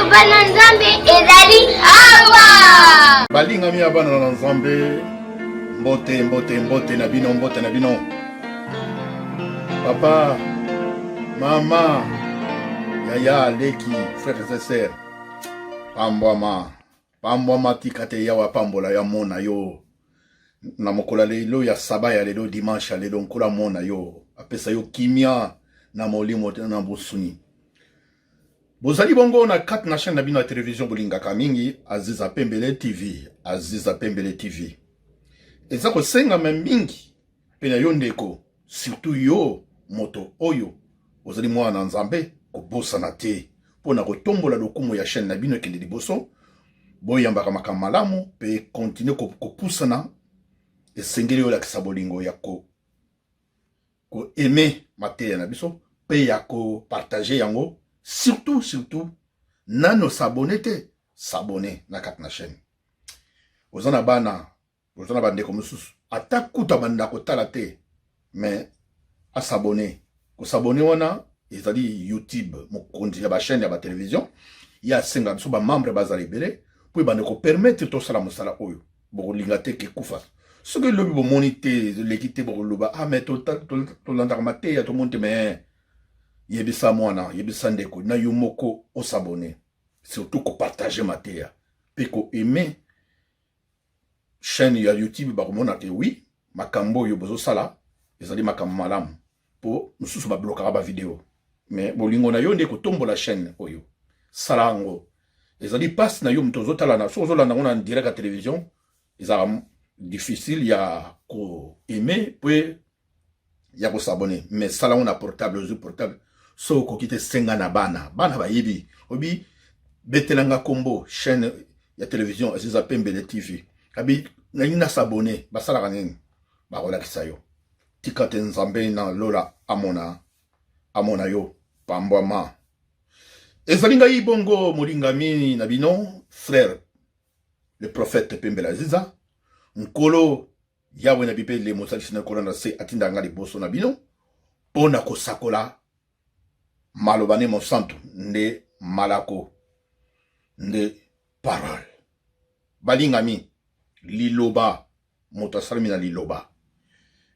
Liloba na Nzambe ezali awa. Balingami ya bana na Nzambe, mbote mbote mbote na bino, mbote na bino. Papa, mama, yaya, leki, frères et sœurs, pambwama, pambwama, tika te Yawe apambola yo, amona yo na mokolo ya lelo ya saba ya lelo, dimanche ya lelo. Nkolo amona yo, apesa yo kimia na molimo na bosuni. Bozali bongo na kati na chaîne na bino ya television bolingaka mingi, Aziza Pembele TV. Aziza Pembele TV eza kosengama mingi mpe na yo ndeko, surtout yo moto oyo ozali mwana na Nzambe, kobosana te mpo na kotombola lokumu ya chaîne na bino ekende liboso. Boyambaka makambo malamu mpe continue kopusana. Esengeli olakisa bolingo ya ko koaime mateya na biso mpe ya kopartage yango, surtout surtout nano s'abonne te, s'abonne na kati na chaîne. Oza na bana, oza na bandeko mosusu, ata kuta banda kotala te, mais asabone. Kosabone wana ezali YouTube, mokonzi ya bachaîne ya batelevizio, ye asenga biso bamembre bazala ebele mpo ebanda kopermettre tosala mosala oyo. Bokolinga te kekufa soki elobi bomoni te, eleki te, bokoloba: "Ah, mais tolandaka mateya, tomoni te." Mais yebisa mwana, yebisa ndeko na yo moko osabone, surtout kopartage mateya mpe koaime chaîne ya YouTube. Bakomona ke oui, makambo oyo bozosala ezali makambo malamu, mpo mosusu bablokaka bavideo. Mais bolingo na yo nde kotombola chaîne oyo. Sala yango, ezali mpasi na yo moto ozotala na soki ozolanda yango na direct ya télévision, ezalaka difficile ya koaime mpe ya kosabone. Mais sala yango na portable, ozwi portable, so okoki te, senga na bana, bana bayebi, obi betelanga kombo chaîne ya télévision Aziza Pembele TV, abi nalingi nasabone, basalaka nini? Bakolakisa yo. Tika te Nzambe na lola amona, amona yo. Pambwama. Ezali ngai bongo molingami na bino, frère le prophète Pembele Aziza. Nkolo Yawe na bibele, mosalisi na nkolo na se, atinda nga liboso na bino mpo na kosakola maloba ne mosantu, nde malako, nde parole. Balingami, liloba, moto asalami na liloba.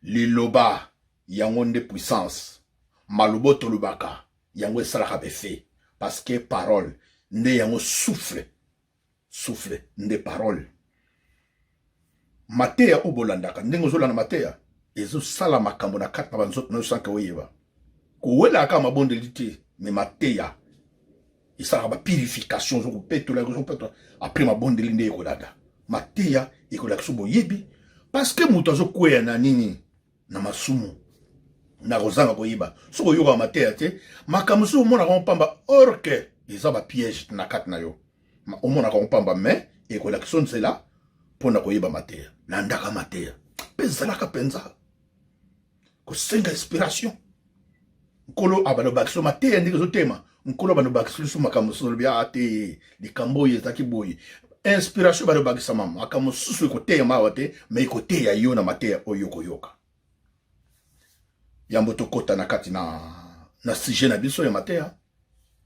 Liloba yango nde puissance. Maloba tolobaka yango esalaka befe, parce que parole nde yango souffle, souffle nde parole. Mateya oyo bolandaka, ndenge ozolanda mateya, ezosala makambo na kati na banzoto na yo sanke oyeba. Kowelaka kaka mabondeli te, mais mateya esalaka bapurification, ozokopetola, ozokopetola. Après mabondeli nde ekolanda mateya, ekolakisa boyebi, parce que moto azokweya na nini? Na masumu, na kozanga koyeba. Soki oyokaka mateya te, makambo soki omonaka ngo pamba, or que eza bapiège na kati na yo. Omonaka ngo pamba, mais ekolakisa nzela mpona koyeba mateya. Landaka mateya mpe ezalaka mpenza kosenga inspiration. Nkolo abalobakisa mateya ndenge ezotema. Nkolo abalobakisa lisusu makambo mosusu, olobi: "A te, likambo oyo ezalaki boye." Inspiration balobakisama, makambo mosusu ekoteyama awa te, mais ekoteya yo na mateya oyo okoyoka. Yambo tokɔta na kati na sujet na biso ya mateya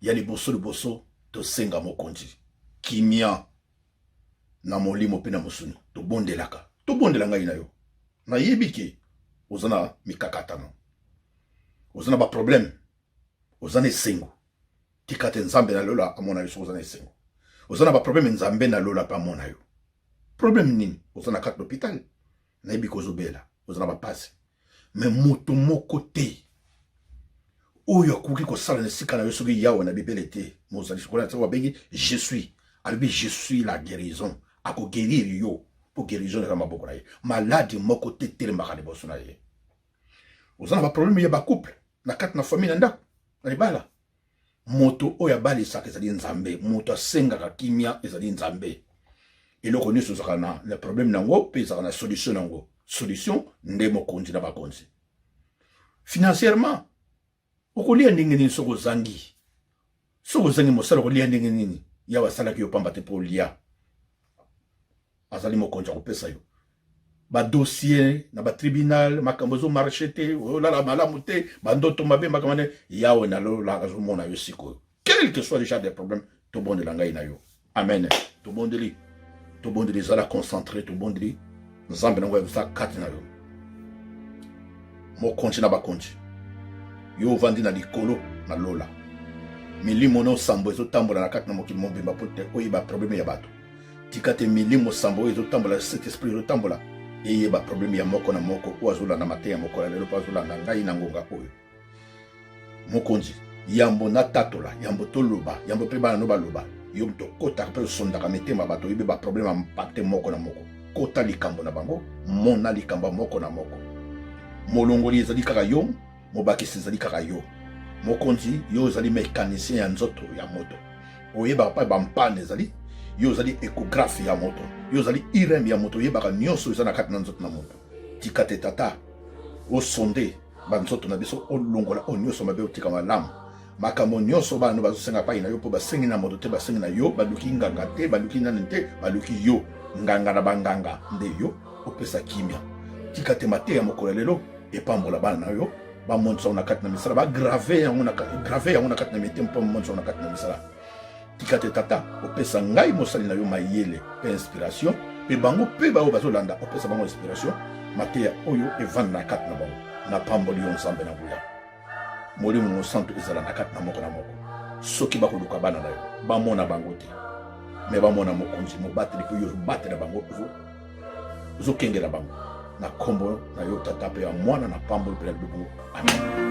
ya liboso liboso, tosenga mokonzi kimia na molimo mpe na mosuni. Tobondelaka, tobondela ngai na yo. Nayebi ke oza na mikakatano, oza na baproblème, oza na esengo. Tika te Nzambe na lola amona yo. Soki oza na esengo, oza na baproblème, Nzambe na lola mpe amona yo. Problème nini? Oza na kati l'hôpital, nayebi kozobela, oza na bapasi, mais moto moko te oyo akoki kosala na esika na yo soki Yawe na bibele te. Mozali sikola ntango babengi "Je suis", alobi: "Je suis la guérison." Akoguérir yo, mpo guérison eza maboko na ye. Maladi moko te telemaka liboso na ye. Oza na baproblème ya bacouple na kati na famille, na ndako, na libala, moto oyo abalisaka ezali Nzambe, moto asengaka kimia ezali Nzambe. Eloko nyonso ezalaka na problème nango mpe ezalaka na solution nango. Solution nde mokonzi na bakonzi. Financièrement, okolia ndenge nini soki ozangi, soki ozangi mosala, okolia ndenge nini? Yawe asalaki yo pamba te mpo olia. Azali mokonzi, akopesa yo. Badossier na batribunal, makambo ezomarche te, olala malamu te, bandoto mabe, makambo nde Yawe na lola azomona yo sikoyo. Quel que soit le genre de problème, Tobondela ngai na yo. Amen. Tobondeli. Tobondeli, zala concentré, tobondeli. Nzambe nango ya kati na yo. Mokonzi na bakonzi. Yo ovandi na likolo na lola. Milimo no sambo ezotambola na kati na mokili mobimba mpo te oyeba problème ya bato. Tika te milimo sambo oyo ezotambola, cet esprit ezotambola, eyeba problème ya moko na moko oyo azolanda mateya mokolo ya lelo mpo azolanda ngai na ngonga oyo. Mokonzi, yambo natatola, yambo toloba, yambo mpe bana no baloba, yo moto okotaka mpe osondaka mitema bato, oyebi baproblème ya mpate moko na moko. Kota likambo na bango, mona likambo ya moko na moko. Molongoli ezali kaka yo, mobakisi ezali kaka yo. Mokonzi, yo ozali mecanicien ya nzoto ya moto, oyebaka mpe bampane ezali yo, ozali ecographe ya moto, yo ozali irm ya moto, oyebaka nyonso eza na kati na nzoto na moto. Tika te tata osonde banzoto na biso, olongola oyo nyonso mabe, otika malamu makambo nyonso bana no bazosenga pai na yo, mpo basengi na moto te, basengi na yo, baluki nganga te, baluki nani te, baluki yo, nganga na banganga nde yo opesa kimia. Tika te mateya mokolo ya lelo epambola bana na yo, bamonisa yango na kati na misala, bagrave yango na grave yango na kati na mitema, mpo bamonisa yango na kati na misala. Tika te tata opesa ngai mosali na yo mayele mpe inspiration, mpe bango mpe baoyo bazolanda opesa bango inspiration, mateya oyo evanda na kati na bango. Napamboli yo Nzambe na nguya, Molimo Mosantu ezala na kati na moko na moko. Soki bakoluka bana na yo, bamona bango te, me bamona mokonzi mobateli, mpo yo obatela bango, ozokengela bango. Na nkombo na yo tata mpe ya mwana na pamboli mpe na libongo, amen.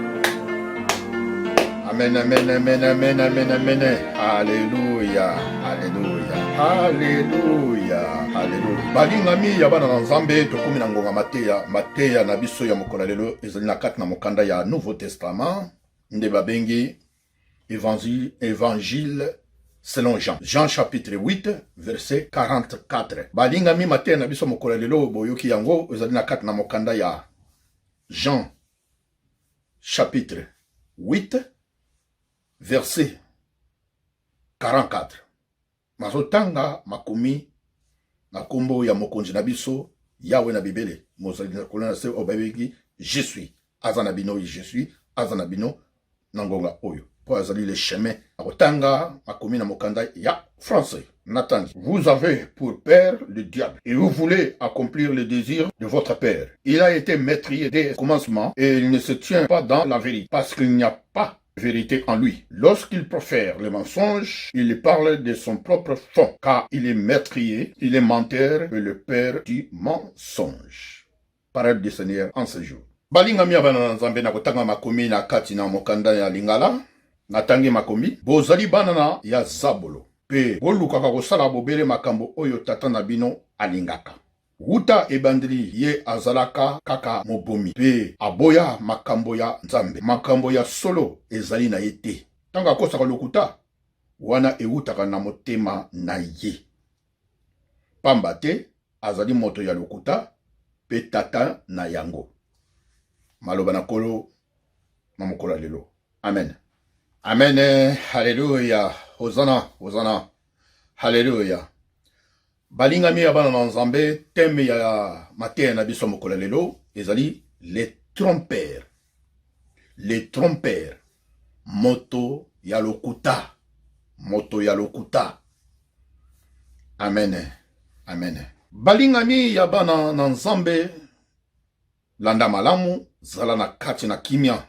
Amen, amen, amen, amen, amen, amen. Alléluia, alléluia, alléluia, alléluia. Balingami ya bana na Nzambe, tokomi na ngonga mateya. Mateya na biso ya mokolo lelo ezali na kati na mokanda ya Nouveau Testament, nde babengi Évangile, Évangile selon Jean. Jean chapitre 8 verset 44. Balingami, mateya na biso mokolo lelo boyoki yango ezali na kati na mokanda ya Jean chapitre 8 verset 44. Nazotanga makomi na nkombo ya mokonzi na biso Yawe na bibele, mozali na kolona se oyo babengi Je suis. Aza na bino, Je suis aza na bino na ngonga oyo, mpo azali le chemin. Akotanga makomi na mokanda ya français. Natangi: Vous avez pour père le diable et vous voulez accomplir le désir de votre père. Il a été meurtrier dès le commencement et il ne se tient pas dans la vérité parce qu'il n'y a pas vérité en lui. Lorsqu'il profère le mensonge, il parle de son propre fond, car il est meurtrier, il est menteur et le père du mensonge. Parole du Seigneur en ce jour. Balingami ya bana na Nzambe, na kotanga makomi na kati na mokanda ya Lingala, natangi makomi: Bozali bana na ya zabolo, mpe bolukaka kosala bobele makambo oyo tata na bino alingaka. Wuta ebandeli ye azalaka kaka mobomi mpe aboya makambo ya Nzambe. Makambo ya solo ezali na ye te. Ntango akosaka lokuta, wana ewutaka na motema na ye, pamba te azali moto ya lokuta mpe tata na yango. Maloba na Nkolo na mokolo ya lelo. Amen. Amen. Haleluya. Hozana, hozana. Haleluya. Balingami ya bana na Nzambe, thème ya mateya na biso mokolo ya lelo ezali les trompeurs. Les trompeurs. Moto ya lokuta. Moto ya lokuta. Amen. Amen. Balingami ya bana na Nzambe, landa malamu, zala na kati na kimia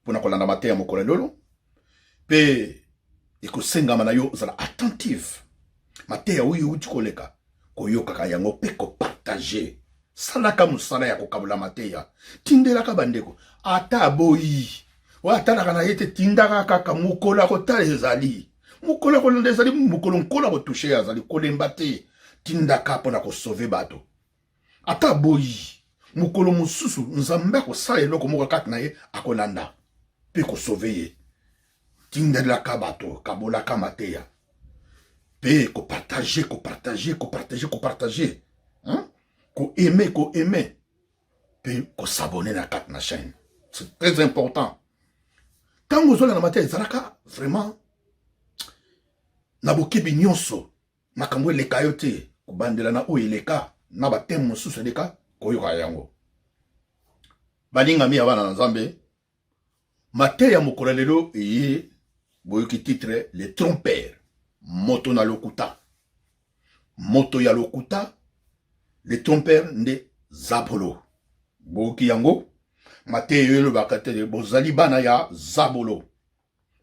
mpona kolanda mateya mokolo ya lelo, mpe ekosengama na yo ozala attentive. Mateya oyo euti koleka, koyokaka yango mpe kopartage. Salaka mosala ya kokabola mateya, tindelaka bandeko, ata aboyi oyo atalaka na ye te, tindaka kaka. Mokolo akotala ezali, mokolo akolanda ezali, mokolo nkolo akotushe azali. Kolemba te, tindaka mpona kosauve bato. Ata aboyi, mokolo mosusu Nzambe akosala eloko moko kati na ye, akolanda mpe kosauve ye. Tindelaka bato, kabolaka mateya mpe kopartage, kopartage, kopartage, kopartage, koaime, koaime mpe kosabone na kati na chaîne. C'est très important. Ntango ozolanda mateya, ezalaka vraiment na bokebi nyonso. Makambo eleka yo te, kobandela na oyo eleka na bateme mosusu eleka, koyoka yango. Balingami ya bana na Nzambe, mateya mokolo ya lelo eye, boyoki titre, le trompeur. Moto na lokuta. Moto ya lokuta, le trompeur nde zabolo. Boyoki yango? Mateyo elobaka te bozali bana ya zabolo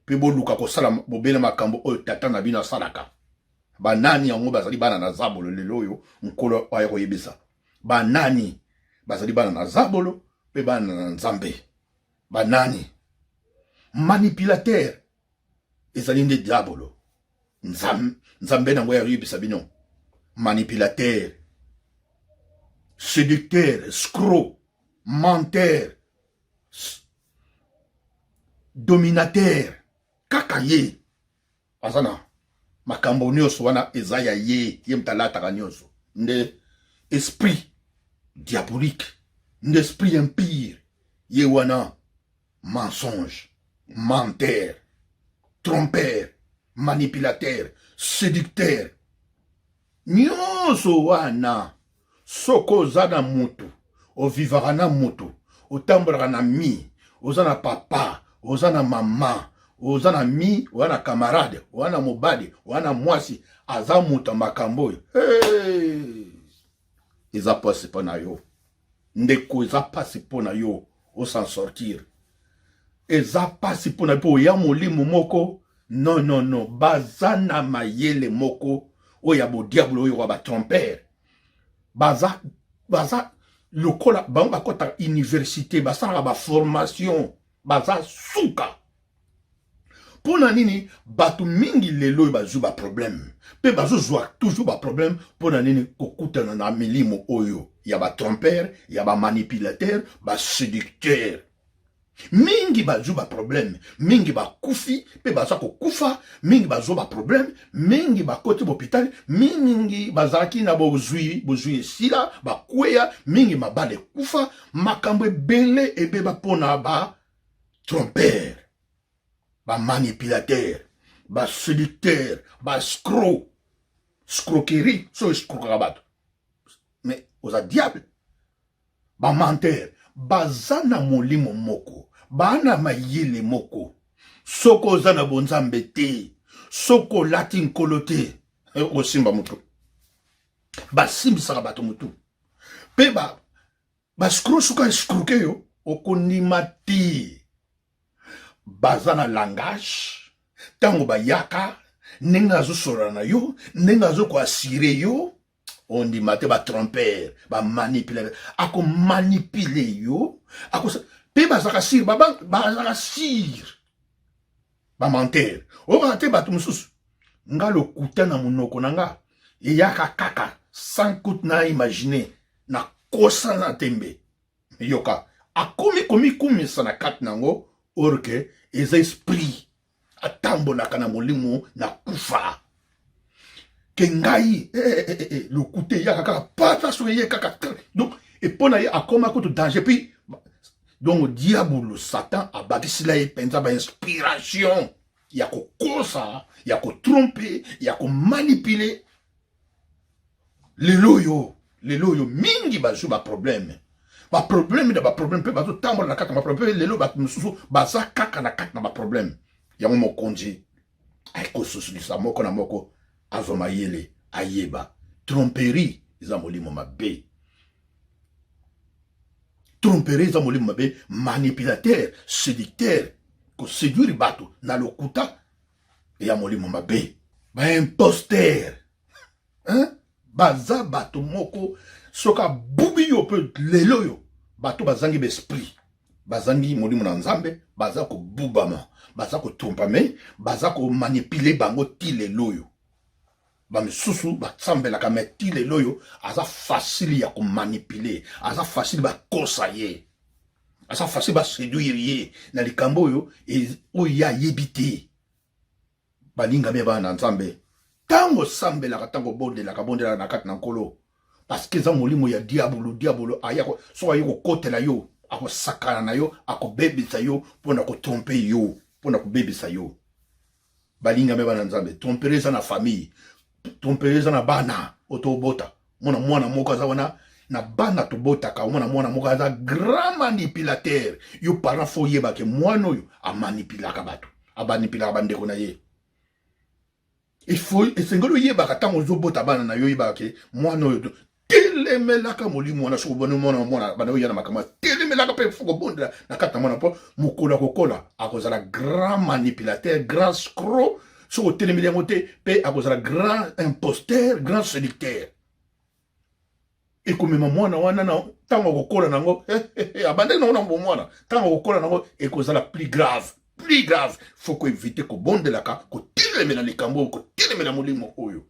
mpe boluka kosala bobele makambo oyo tata na bino asalaka. Banani yango bazali bana na zabolo lelo oyo Nkolo aya koyebisa? Banani bazali bana na zabolo mpe bana na Nzambe? Banani? Manipulateur ezali nde diabolo. Nzambe nango ya koyebisa bino manipulateur, seducteur, escroc, menteur, dominateur, kaka ye aza na makambo nyonso wana eza ya ye, ye moto alataka nyonso nde esprit diabolique, nde esprit impire ye wana, mensonge, menteur, trompeur, manipulateur, séducteur, nyonso wana. Soki oza na mutu, ovivaka na mutu, otambolaka na mi, oza na papa, oza na mama, oza na mi, oza na camarade, oza na mobali, oza na mwasi, aza moto ya makambo oyo, hey! Eza mpasi mpo na yo ndeko, eza mpasi mpo na yo osan sortir, eza mpasi mpo na mpo oya molimo moko. Non, non, non, baza na mayele moko oyo ya bodiabolo, oyo ya batromper. Baza lokola bango bakɔtaka université, basalaka baformation, baza suka. Mpo na nini bato mingi lelo oyo bazwi baproblème mpe bazozwa toujours baproblème? Mpo na nini? Kokutana na milimo oyo ya batromper, ya bamanipulateur, baséducteur. Mingi bazwi baproblème, mingi bakufi mpe baza kokufa, mingi bazwa baproblème, mingi bakoti bohôpital, mingi bazalaki na bozwi, bozwi esila, bakweya, mingi mabala ekufa, makambo ebele ebeba mpona batromper, bamanipulateur, baséducteur, baescroc, escroquerie. So escrokaka bato, mais oza diable. Bamenteur baza na molimo moko, baa na mayele moko. Soki oza na bonzambe te, soki olati Nkolo te, osimba motu, basimbisaka bato motu mpe baescroc. Soki escroquer yo, okondima te. Baza na langage, ntango bayaka, ndenge azosolola na yo, ndenge azokoassurer yo, ondima te. Batromper, bamanipulateur, akomanipuler yo, mpe bazalaka sûrs, bazalaka sûrs. Bamenteur oyokaka te. Bato mosusu, nga lokuta na monoko na nga eyaka kaka sans kutu na imagine, nakosa na tembe. Yoka, akomi komikumisa na kati nango, or que eza esprit atambolaka na molimo na kufa ke ngai eh, eh, eh, eh, lokuta eyaka kaka pata, so eye kaka. Donc epo na ye akoma kutu danger. Puis donc diabolo Satan abakisila ye mpenza bainspiration ya kokosa, ya kotromper, ya komanipuler. Lelo oyo, lelo oyo mingi bazwi baproblème, baproblème na baproblème, mpe bazotambola na kati na baproblème. Mpe lelo bato mosusu baza kaka na kati na baproblème yango. Mokonzi akososolisa moko na moko, azwa mayele, ayeba tromperie eza molimo mabe, tromperie eza molimo mabe, manipulateur, séducteur, koséduire bato na lokuta eya molimo mabe. Baimposteur, hein? Baza bato moko, soki abubi yo mpe lelo oyo bato bazangi baesprit, bazangi molimo na Nzambe, baza kobubama, baza kotrompame, baza komanipuler bango ti lelo oyo. Bamisusu basambelaka, mais ti lelo oyo aza facile ya komanipuler, aza facile bakosa ye, aza facile baséduire ye na likambo oyo oyo ye ayebi te. Balingami ya bana na Nzambe, ntango osambelaka, ntango obondelaka, bondelaka na kati na Nkolo, parce que eza molimo ya diabolo. Diabolo aya, soki aye kokotela yo, akosakana na yo, akobebisa yo mpona kotromper yo, mpona kobebisa yo. Balingami bana Nzambe, tromperie eza na famille, tromperie eza na bana oyo tobota. Mona mwana moko aza wana na bana tobotaka, omona mwana moko aza grand manipulateur. Yo parent, faut oyebake mwana oyo amanipulaka bato, amanipulaka bandeko na ye. Il faut esengeli oyebaka ntango ozobota bana na yo, oyebaka ke mwana oyo, telemelaka molimo wana. Soki oboni mwana, mwana bana oya na makambo, telemelaka mpe fo kobondela na kati na mwana, mpo mokolo akokola akozala grand manipulateur, grand escroc. Soki otelemeli yango te, mpe akozala grand imposteur, grand séducteur. Ekomema mwana wana na ntango akokola nango, abandaki nango na bomwana, ntango akokola nango ekozala plus grave, plus grave. Faut koéviter kobondelaka, kotelemela likambo oyo, kotelemela molimo oyo.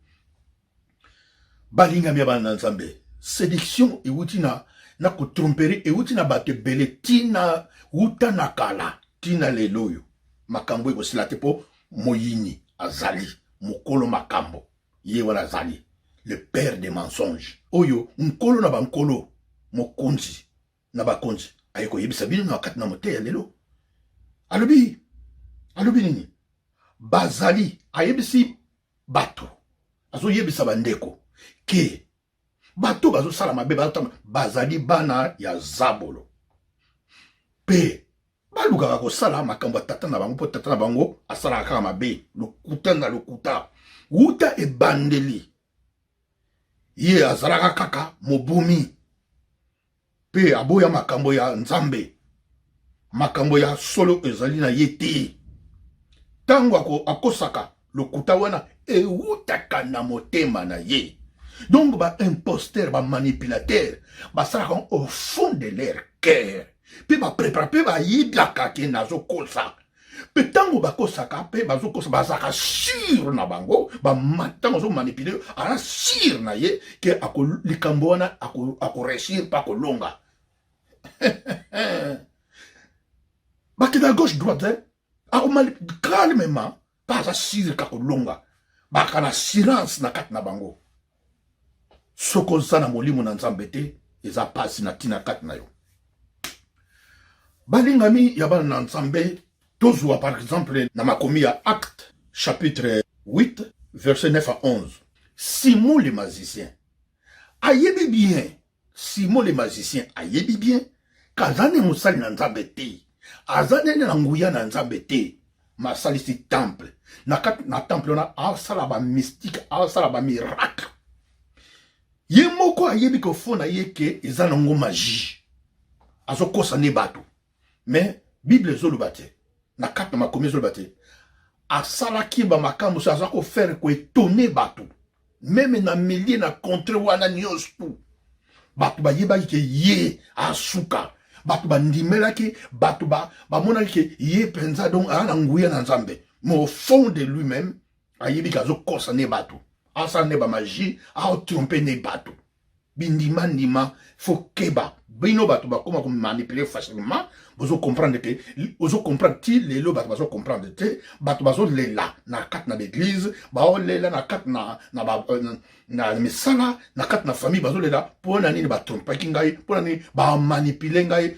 Balingami ya bana na Nzambe, séduction ewuti na kotromperie, ewuti na bato ebele, ntina wuta na kala ntina lelo oyo. Makambo ekosila te, mpo moyini azali mokolo makambo. Ye wana azali le père des mensonges. Oyo nkolo na bankolo, mokonzi na bakonzi, aye koyebisa bino na kati na moteya lelo. Alobi nini? Bazali, ayebisi bato, azoyebisa bandeko ke bato bazosala mabe, bazotamba, bazali bana ya zabolo mpe balukaka kosala makambo ya tata na bango, mpo tata na bango asalaka kaka mabe, lokuta na lokuta. Wuta ebandeli ye azalaka kaka mobomi mpe aboya makambo ya Nzambe. Makambo ya solo ezali na ye te. Ntango akosaka, lokuta wana ewutaka na motema na ye. Donc baimposteur, bamanipulateur basalaka au fond de leur cœur, mpe baprépare, mpe bayebaka ke nazokosa. Mpe ntango bakosaka mpe bazokosa, bazalaka sûr na bango. Ntango azomanipule, aza sûr na ye ke likambo wana akoréussir mpe akolonga. Bakenda gauche, droite, calmement, mpe aza sûr kakolonga. Baka na assurance na kati na bango. Soki oza na molimo na Nzambe te, eza mpasi na ntina kati na yo. Balingami ya bana na Nzambe, tozwa par exemple na makomi ya Acte chapitre 8, verset 9 à 11. Simon le magicien ayebi bien, Simon le magicien ayebi bien kaza nde mosali na Nzambe te, aza nde na nguya na Nzambe te. Masalisi temple, na kati na temple wana asala bamystique, asala bamiracle. Ye moko ayebi kofo na ye ke eza nango magie, azokosa nde bato. Mais Bible ezoloba te, na kati na makomi ezoloba te, asalaki bamakambo so aza kofaire koétonner bato, même na milieu na contrée wana nyonso tu. Bato bayebaki ke ye asuka, bato bandimelaki, bato bamonaki ke ye mpenza donc aza na nguya na Nzambe. Mais au fond de lui-même ayebi ke azokosa nde bato, asala nde bamagie, aotrompe nde bato. Bindima ndima, faut keba. Bino bato bakóma komanipuler facilement, bozocomprendre te, ozocomprendre ti lelo bato bazocomprendre te. Bato bazolela na kati na baeglise, baolela na kati na misala, na kati na famille, bazolela: mpo na nini batrompaki ngai? Mpo na nini bamanipule ngai?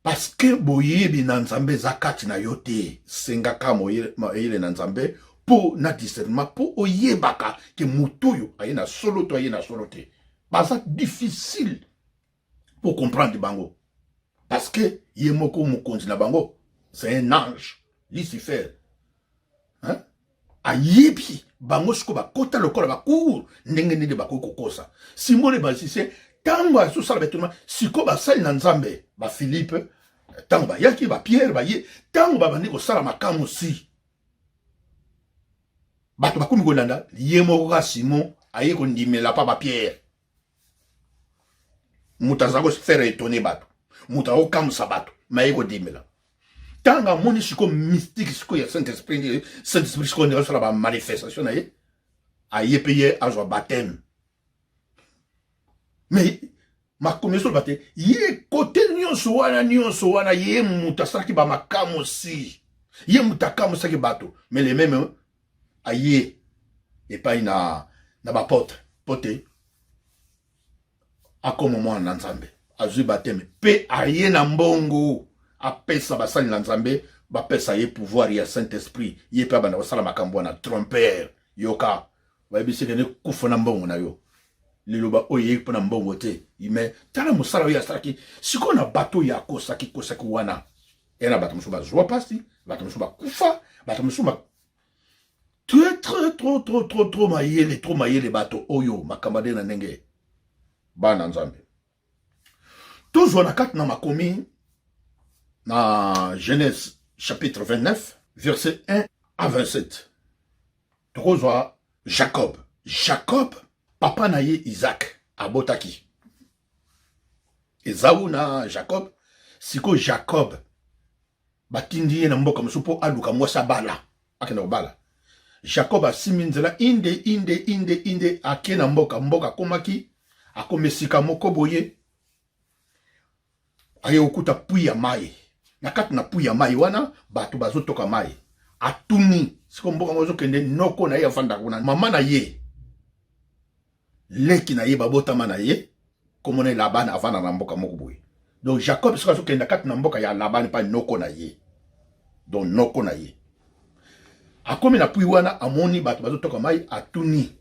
Parce que boyebi na Nzambe eza kati na yo te. Sengaka mayele na Nzambe mpo na discernement, mpo oyebaka ke motu oyo aye na solo to aye na solo te. Baza difficile pour comprendre bango, parce que ye moko mokonzi na bango, c'est un ange, Lucifer, hein? Ayebi bango. Sikoyo bakota lokola bacour, ndenge nini bakoki kokosa Simon le magicien? Ntango azosala baétonnement, sikoyo basali na Nzambe, baphilippe, ntango bayaki, bapierre baye, ntango babandi kosala makambo si bato bakomi kolanda ye moko kaka. Simon aye kondimela mpa bapierre. Moto aza kofaire étonner bato, moto akokamwisa bato, ma aye kondimela. Ntango amoni sikoyo mystique sikoyo ya saint esprit saint esprit sikoyo ndenge asala bamanifestation na ye, aye mpe ye azwa baptême. Mais makomi ezoloba te, ye kote nyonso wana, nyonso wana, ye moto asalaki bamakamosi, ye moto akamwisaki bato. Mais le même aye epai na baapôtre mpo te akoma mwana na Nzambe, azwi baptême mpe aye na mbongo apesa basali na Nzambe, bapesa ye pouvoir ya saint esprit ye mpe abanda kosala makambo wana. Tromper, yoka, bayebisi kende kufa na mbongo na yo. Liloba oyo eyeki mpo na mbongo te, mais tala mosala oyo asalaki sikoyo na bato oyo akosaki kosaki wana. Eya na bato mosusu bazwa mpasi, bato mosusu bakufa, bato mosusu. Très très trop trop trop trop mayele, trop mayele bato oyo makambo ndenge na ndenge. Bana Nzambe. Tozwa na kati na makomi na Genèse chapitre 29 verset 1 à 27. Tokozwa Jacob. Jacob papa na ye Isaac abotaki Ezau na Jacob. Sikoyo Jacob batindi ye na mboka mosusu mpo aluka mwasi abala, akende kobala. Jacob asimbi nzela inde inde inde inde, ake na mboka mboka, akomaki akomi esika moko boye, aye kokuta pui ya mai. Na kati na pui ya mai wana bato bazotoka mai. Atuni siko mboka yango azokende, noko na ye afandaka kuna, mama na ye, leki na ye babotama na ye, komona ye Labani avanda na mboka moko boye. Donc Jacob soki azokende kati na mboka ya Labani mpa noko na ye, donc noko na ye akomi na pui wana, amoni bato bazotoka mai, atuni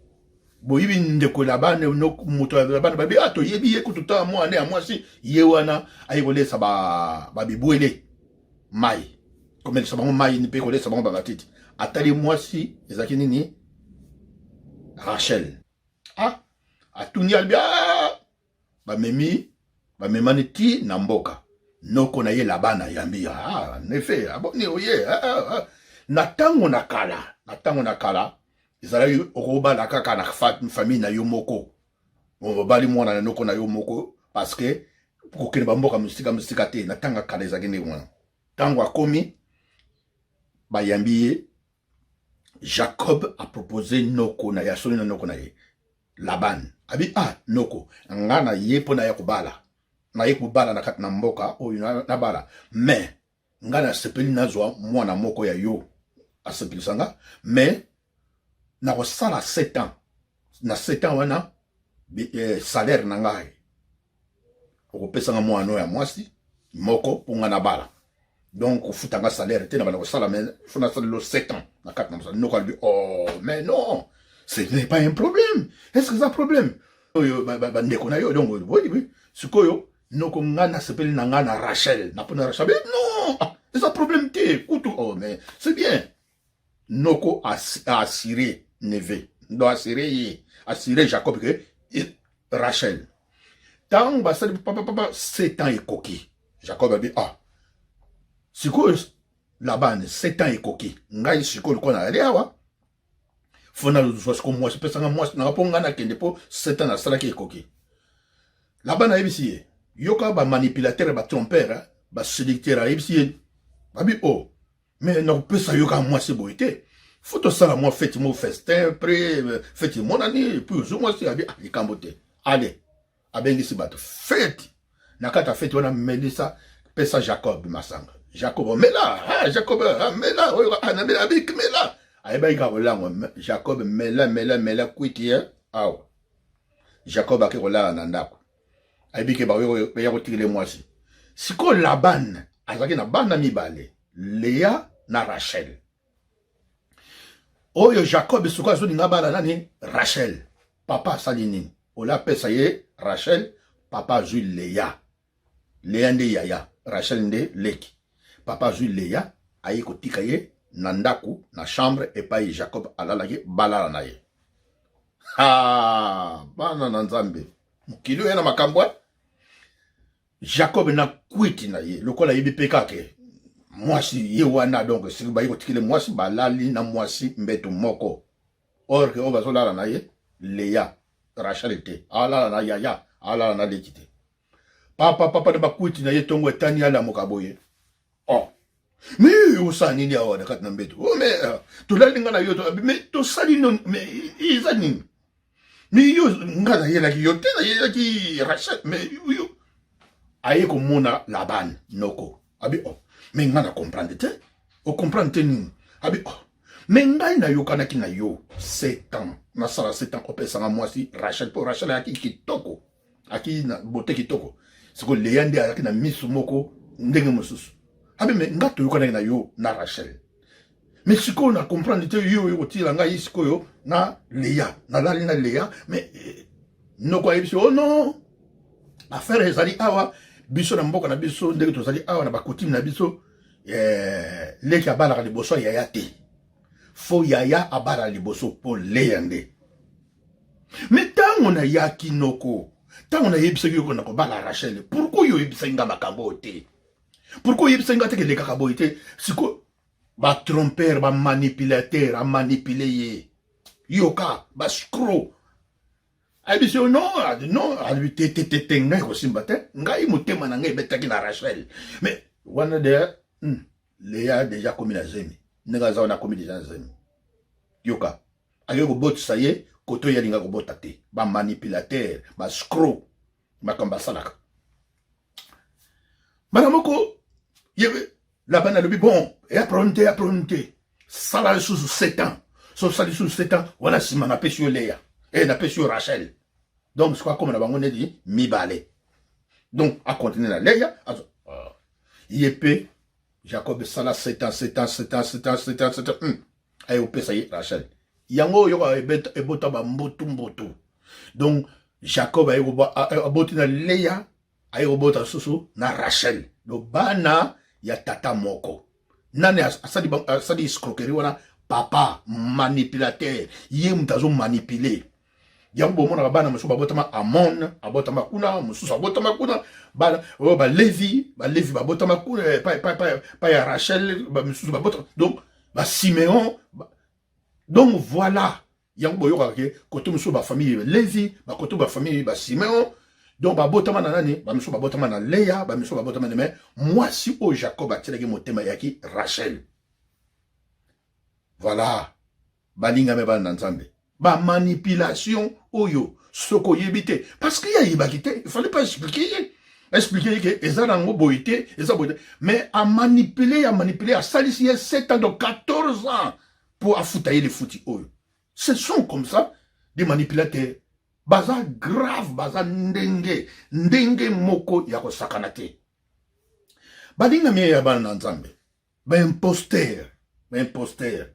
boyebi ndeko Labani, moto ya Labani? Babi ah, toyebi ye kutu, ta mwana ya mwasi ye wana aye kolesa babibwele ba mai, komelisa bango mai mpe kolesa bango bamatiti. Atali mwasi ezalaki nini? Rachel. Ah, atuni alobi ah, bamemi bamemani ti na mboka noko na ye Labana ayambi ah, nefe aboni oye ah, ah, ah. Na ntango na kala, na ntango na kala ezalaki okobala kaka na famille na yo moko, obali mwana na noko na yo moko, parce que kokende bamboka mosika mosika te. Na ntango ya kala ezalaki ndenge wana. Ntango akomi bayambi ye, Jacob a proposé noko na ye, asoli na noko na ye Laban, abi ah noko, nga na ye mpo na ya kobala, naye kobala na kati na mboka oyo nabala, mais nga nasepeli nazwa mwana moko ya yo asepelisa nga, mais nakosala 7 ans. Na 7 ans wana salaire na ngai okopesa nga mwana oyo ya mwasi moko mpo nga nabala. Donc kofuta nga salaire te na banda kosala, mais faut nasala lo 7 ans na kati na mosala. Noko alobi oh mais non, ce n'est pas un problème. Est ce que eza problème oyo bandeko na yo? Donc oui oui, sikoyo noko nga nasepeli na nga na Rachel, na mpona Rachel. Non, ah, eza problème te kutu. Oh mais c'est bien. Noko assuré neveu, donc assuré ye, assuré Jacob que Rachel. Ntango basali papa papa 7 ans ekoki, Jacob abi ah sikoyo Laban, 7 ans ekoki, ngai sikoyo lokola nayali awa, fo nazwa sikoyo mwasi, pesanga mwasi nanga mpo ngai nakende, mpo 7 ans nasalaki ekoki. Laban ayebisi ye, yoka bamanipulateur, batrompeur, baséducteur, ayebisi ye babi o oh, mais nakopesa yo kaka mwasi boye te, fo tosala mwa feti, mo festin pre feti emonani, puis ozwi mwasi. Abi ah, likambo te, ale abengisi bato feti. Na kati ya feti wana, melisa, pesa Jacob masanga. Jacob mela, ah, Jacob ah, mela oyo ah, namela, abi mela, ayebaki kaka kolangwa. Jacob mela mela mela kwiti ye awa. Jacob ake kolala na ndako, ayebi ke baya kotikele mwasi. Sikoyo Laban azalaki na bana mibale, Lea na Rachel. Oyo Jacob sikoyo azolinga bana nani? Rachel. Papa asali nini? Ola apesa ye Rachel, papa azwi Lea. Lea nde yaya, Rachel nde leki. Papa azwi Lea, aye kotika ye na ndako na chambre epai Jacob alalaki, balala na ye. Ha, bana na Nzambe, mokili oyo na makambo. Jacob na kwiti na ye lokola ayebi mpe kaka mwasi ye wana, donc soki baye kotikele mwasi, balali na mwasi mbeto moko, or ke oyo bazolala na ye Leya, Rachel te, alala na yaya, alala na leki te. Papa papa na bakwiti na ye, ntongo etani, alamuka boye, oh mais osala nini awa na kati na mbeto? Oh mais tolali nga na yo, mais tosali nini? Mais eza nini? Mais yo, nga nayelaki yo te, nayelaki Rachel, mais yo aye komona Laban noko, abi oh mais nga na comprendre te. Ocomprendre te nini? Abi oh mais ngai nayokanaki na yo 7 ans, nasala 7 ans, opesanga mwasi Rachel, mpo Rachel ayaki kitoko, aki na bote kitoko. Sikoyo Leya nde azalaki na misu moko ndenge mosusu. Abi mais nga toyokanaki na yo na Rachel, mais sikoyo na comprendre te, yo oyo kotiela ngai sikoyo na Leya, nalali na Leya. Mais noko ayebisi oh non, affaire ezali awa, biso na mboka na biso, ndenge tozali awa na bakutime na biso, leki abalaka liboso ya yaya te. Fo yaya abala liboso mpo Leya nde. Me ntango nayaki noko, ntango nayebisaki yo na kobala Rachel, pourquoi yo oyebisaki nga makambo oyo te? Pourquoi oyebisaki nga te ke elekaka boye te? Siko ba tromper, ba manipulateur, amanipule ye. Yoka, ba scro. Ayebisi yo non, non, alobi te te te te, ngai kosimba te. Ngai motema na ngai ebetaki na Rachel. Mais wana de Leya deja akomi na zemi. Ndenge aza wana akomi deja na zemi. Yoka, akoki kobotisa ye koto ye alinga kobota te. Ba manipulateur, ba scro, makambo asalaka. Mbala moko ye Laban alobi bon, ya problème te, ya problème te. Sala lisusu 7 ans. So sala lisusu 7 ans, wana nsima napesi yo Leya. Eh, napesi yo Rachel. Donc sikoyo akoma na bango neti mibale. Donc akontinue na Leya, azo ye mpe Jacob sala 7 ans, 7 ans, 7 ans, 7 ans, 7 ans, 7 ans. Aye opesa ye Rachel. Yango oyoka ebota ba mbutu mbutu. Donc Jacob aye aboti na Leya, aye kobota lisusu na Rachel. Donc bana ya tata moko. Nani asali asali escroquerie wana? Papa manipulateur, ye moto azo manipuler. Yango bomonaka bana mosusu babotama Amon, abotama kuna, mosusu abotama kuna, bana oyo ba Levi, ba Levi babotama kuna pa pa pa pa ya Rachel, ba mosusu babotama donc ba Simeon ba, donc voilà. Yango boyokaka ke kote mosusu ba famille Levi, ba kote ba famille ba Simeon, donc babotama na nani? Ba mosusu babotama na Leya, ba mosusu babotama na, mais mwasi oyo Jacob atielaki motema eyaki Rachel. Voilà, balingami bana na Nzambe. Ba manipulation oyo soki oyebi te, parce que ye ayebaki te, il fallait pas expliquer ye. Expliquer ye ke eza nango boye te, eza boye te. Mais a manipuler, a manipuler, asalisi ye 7 ans, donc 14 ans pour afuta ye lifuti oyo. Ce sont comme ça des manipulateurs. Baza grave, baza ndenge, ndenge moko ya kosakana te. Balingami ya bana na Nzambe, ba imposteur, ba imposteur.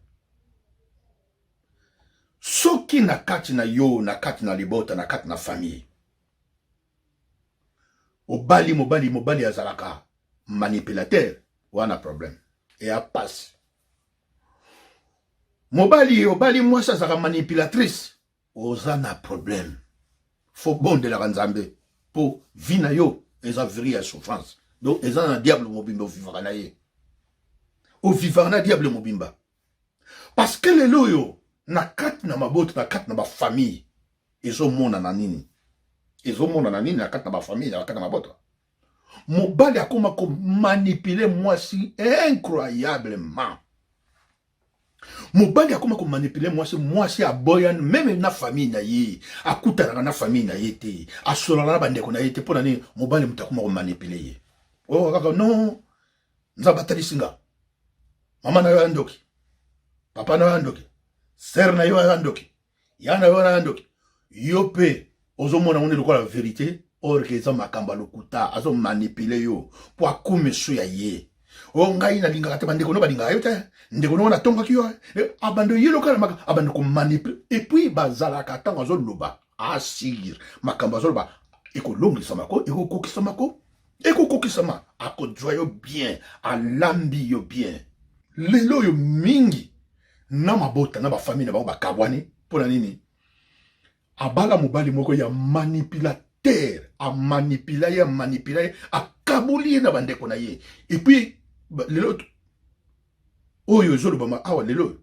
Soki na kati na yo, na kati na libota, na kati na famille, obali mobali, mobali azalaka manipulateur, wana problème eya pasi. Mobali obali mwasi azalaka manipulatrice, oza na problème. Fo bondelaka Nzambe po vie na yo eza vrai ya souffrance. Donc eza na diable mobimba ovivaka na ye. Ovivaka na diable mobimba. Parce que lelo oyo na kati na mabota, na kati na ba famille ezomonana nini? Ezomonana nini na kati na ba famille, na kati na mabota? Mobali akoma ko manipuler mwasi incroyablement. Mobali akoma ko manipuler mwasi, mwasi aboya meme na famille na ye, akutanaka na famille na ye te, asolaka na bandeko na ye te. Mpona nini? Mobali moto akoma ko manipuler ye. Oyo kaka non, Nzambe atalisi nga mama na yo ya ndoki, papa na yo ya ndoki, sœur na yo ya ndoki, ya na yo ya ndoki. Yo pe ozomona ngo nde lokola verité, or ke eza makambo ya lokuta, azo manipuler yo po akumiso ya ye. O ngai nalingaka te, bandeko no balingaka yo te, ndeko no natongaki yo, abando ye lokola maka, abando ko manipuler. Et puis bazalaka ntango azoloba asir makambo azoloba ekolongisama ko, ekokokisama ko, ekokokisama, akozwa yo bien, alambi yo bien. Lelo oyo mingi na mabota na bafamille na bango bakabwani mpo na nini? Abala mobali moko ya manipulateur, amanipula ye, amanipula ye, akaboli ye na bandeko na ye. Et puis lelo oyo ezolobama awa lelo,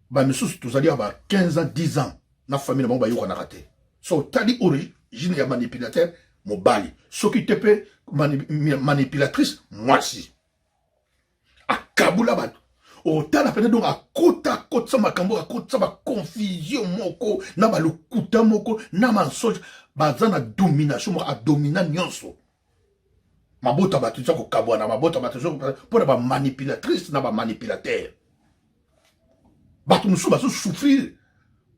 ba misusu tozali awa ba 15 ans, 10 ans na famille na bango bayokanaka te. So otali origine ya manipulateur mobali, soki te pe manipulatrice mwasi, akabula bato. Otala pene donc akota akotisa makambo, akotisa ba confusion moko na balokuta moko na mensonge, baza na domination moko, adomina nyonso. Mabota bato eza kokabwana, mabota bato eza mpona ba manipulatrice na ba manipulateur. Bato mosusu bazo souffrir,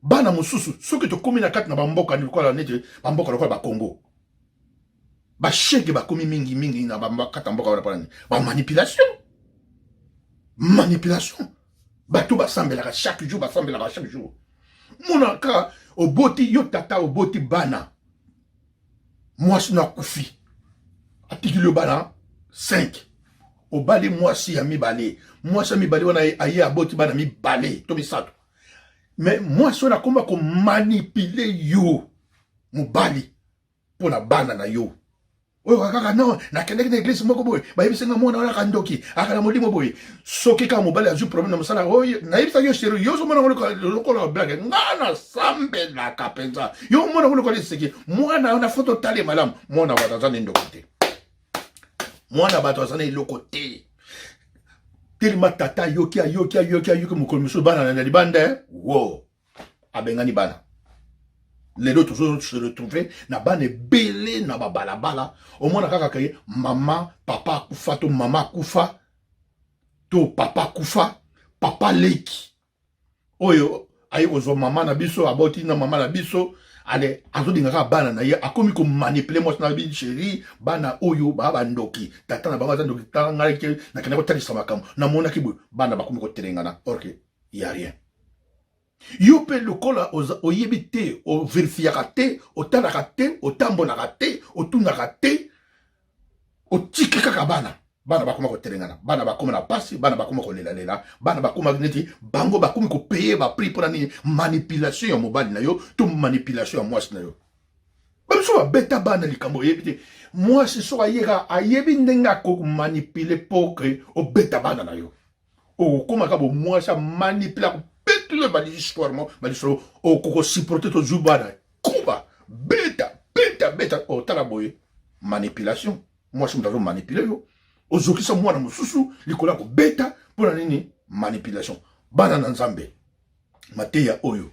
bana mosusu soki tokomi na kati na bamboka lokola neti bamboka lokola ba Congo, bashege bakomi mingi mingi na kati ya mboka wana. Mpona nini? Ba manipulation, manipulation. Bato basambelaka chaque jour, basambelaka chaque jour. Mona kaka oboti yo tata, oboti bana, mwasi no akufi, atikili yo bana 5. Obali mwasi ya mibale, mwasi ya mibale wana aye aboti bana mibale to misato, mais mwasi wana akoma komanipule yo mobali mpo na bana na yo. Oyo kaka non, nakendaki na eglise moko boye, bayebisi nga mwana wana akandoki, aka na molimo boye. Soki kaka mobali azwi problème na mosala oyo, nayebisaki yo chéri, yo ozomona ngo lokola blague, nga nasambelaka mpenza, yo omona ngo lokola liseki. Mwana wana fo totale malamu, mwana bato aza na ndoki te, mwana bato aza na eloko te. Telema tata ayoki, ayoki, ayoki, ayoki, mokolo mosusu bana na libanda, wo abengani bana. Lelo tozo se retrouver na bana ebele na babalabala. Omona kaka ke mama papa akufa, to mama akufa, to papa akufa, papa leki oyo aye kozwa mama na biso, aboti na mama na biso, ale azolinga kaka bana na ye, akomi komanipule mwasi na bi chéri, bana oyo baa bandoki, tata na bango aza ndoki, tala ngai ke nakenda kotalisa makambo, namonaki boye, bana bakomi kotelengana, or que ya rien. Yo mpe lokola oyebi te, overifiaka te, otalaka te, otambolaka te, otunaka te, otiki kaka bana. Bana bakoma kotelengana, bana bakoma na pasi, bana bakoma kolelalela, bana bakoma neti bango bakomi kopeye baprix. Mpona nini? Manipulation ya mobali na yo to manipulation ya mwasi na yo. Bamiso babeta bana likambo oyebi te. Mwasi soki ayeka, ayebi ndenge akomanipule po ke obeta bana na yo. Okomaka bo mwasi amanipule, akobetula balihistoire mo balisolo, okokosupporte tozwi bana kuba beta beta beta, otala boye manipulation. Mwasi moto azomanipule yo, ozokisa mwana mosusu likolo ya kobeta. Mpo na nini? Manipulation. Bana na Nzambe, mateya oyo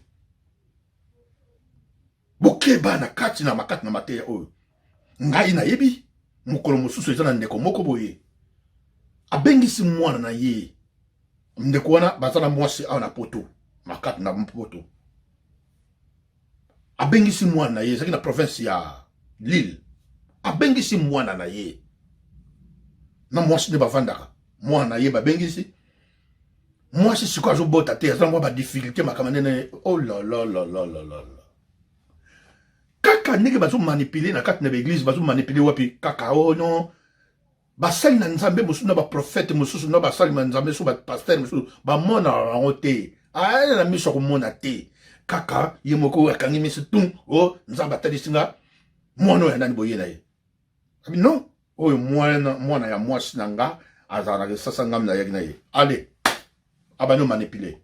bokeba na kati na makati na mateya oyo. Ngai nayebi mokolo mosusu eza na ndeko moko boye abengisi mwana na ye. Ndeko wana baza na mwasi awa na poto, makati na poto. Abengisi mwana na ye, ezalaki na province ya Lille. Abengisi mwana na ye na mwasi nde bavandaka. Mwana na ye babengisi mwasi, sikoyo azobota te, aza mwa badifficulté, makambo ndene. Oh la la la la la la, kaka ndenge bazomanipule na kati na baeglise, bazomanipule wapi kaka? Oh non, basali na Nzambe mosusu, na baprofete mosusu, na basali na Nzambe mosusu, bapaster mosusu bamonaka yango te, aya na miso akomona te, kaka ye moko akangi miso tun o Nzambe atalisi nga mwana oyo ya nani boye na ye. Non, oyo mwana, mwana ya mwasi na nga azalaka esasa, ngami nayaki na ye. Ale abandi omanipule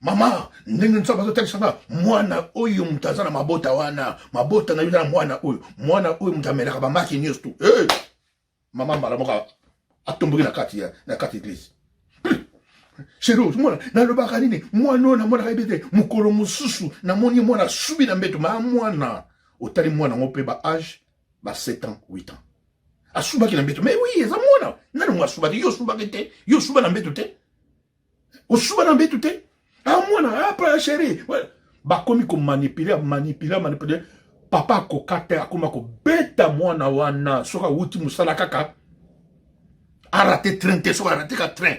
mama ndenge Nzambe azotalisa nga mwana oyo, moto aza na mabota wana, mabota na yo na mwana oyo, mwana oyo moto amelaka bamaki nyonso tu. Hey! Mama mbala moko atomboki na kati ya na kati eglise. Chéri, mwana nalobaka nini? Mwana oyo namonaka yebi te. Mokolo mosusu namoni mwana asubi na mbeto. Ma mwana otali mwana yango mpe ba age ba 7 ans, 8 ans, asubaki na mbeto. Mais oui, eza mwana nani ngo asubaki? Yo osubaki te? Yo osuba na mbeto te? Osuba na mbeto te? Ah, mwana apa chéri, bakomi komanipule, manipule, manipule. Papa akoka te, akoma kobeta mwana wana. Soki awuti mosala kaka, arate train te, soki arate ka train,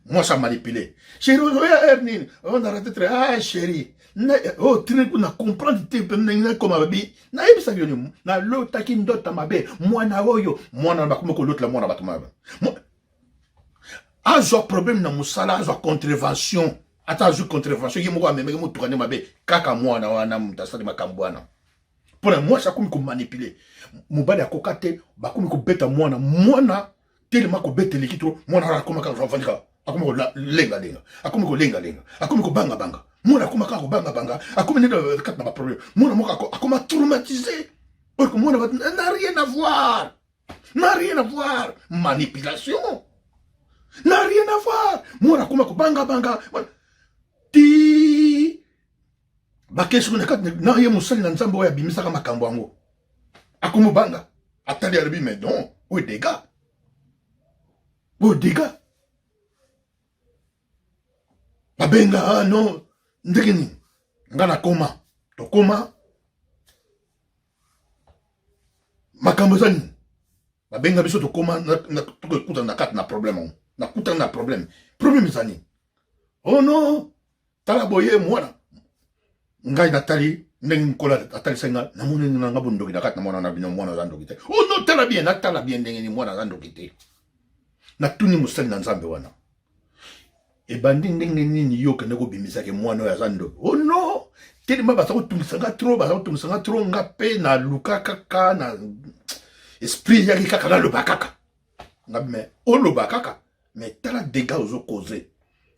mwasi amanipule: "Chéri, oya heure nini?" "Oh, na rate train." "Ah chéri, oh train kuna comprendre te mpe ndenge nakoma babi. Nayebisaki yo nini? Nalotaki ndota mabe, mwana oyo." Mwana bakomi kolotela mwana bato mabe. Azwa problème na mosala, azwa contravention, ata azwi contravention, ye moko amemaki motuka nde mabe, kaka mwana wana moto asali makambo wana. Mpona mwasi akomi komanipule mobali, akoka te, bakomi kobeta mwana. Mwana telema kobeta eleki to mwana wana akoma kaka avandi kaka, akomi kolengalenga, akomi kolengalenga, akomi kobangabanga. Mwana akoma kaka kobangabanga, akomi nde kati na baproblème. Mwana moko akoma traumatisé oyo mwana bato n'a rien à voir, n'a rien à voir. Manipulation n'a rien à voir. Mwana akoma kobangabanga ti bakesi na kati na ye. Mosali na Nzambe oyo abimisaka makambo yango akomi obanga, atali, alobi: "Mais non, oyo dégâts, oyo dégâts." Babenga: "Ah non, ndenge nini nga nakoma tokoma makambo eza nini?" Babenga biso, tokoma, tokekutana na kati na problème yango. Nakutana na problème. Problème eza nini? "Oh non, tala boye." Mwana ngai natali ndenge nkolo atalisaki nga, namoni na nga bondoki na kati na mwana na bino. Mwana aza ndoki te. "Oh non, tala bien." Natala bien ndenge nini mwana aza ndoki te. Natuni mosali na Nzambe wana, ebandi ndenge nini yo okende kobimisaka mwana oyo aza ndoki? Oh non, telema, baza kotungisa nga trop, baza kotungisa nga trop. Nga mpe naluka kaka na esprit eyaki kaka naloba kaka nga. Mais oloba kaka, mais tala dégâts ozokoze,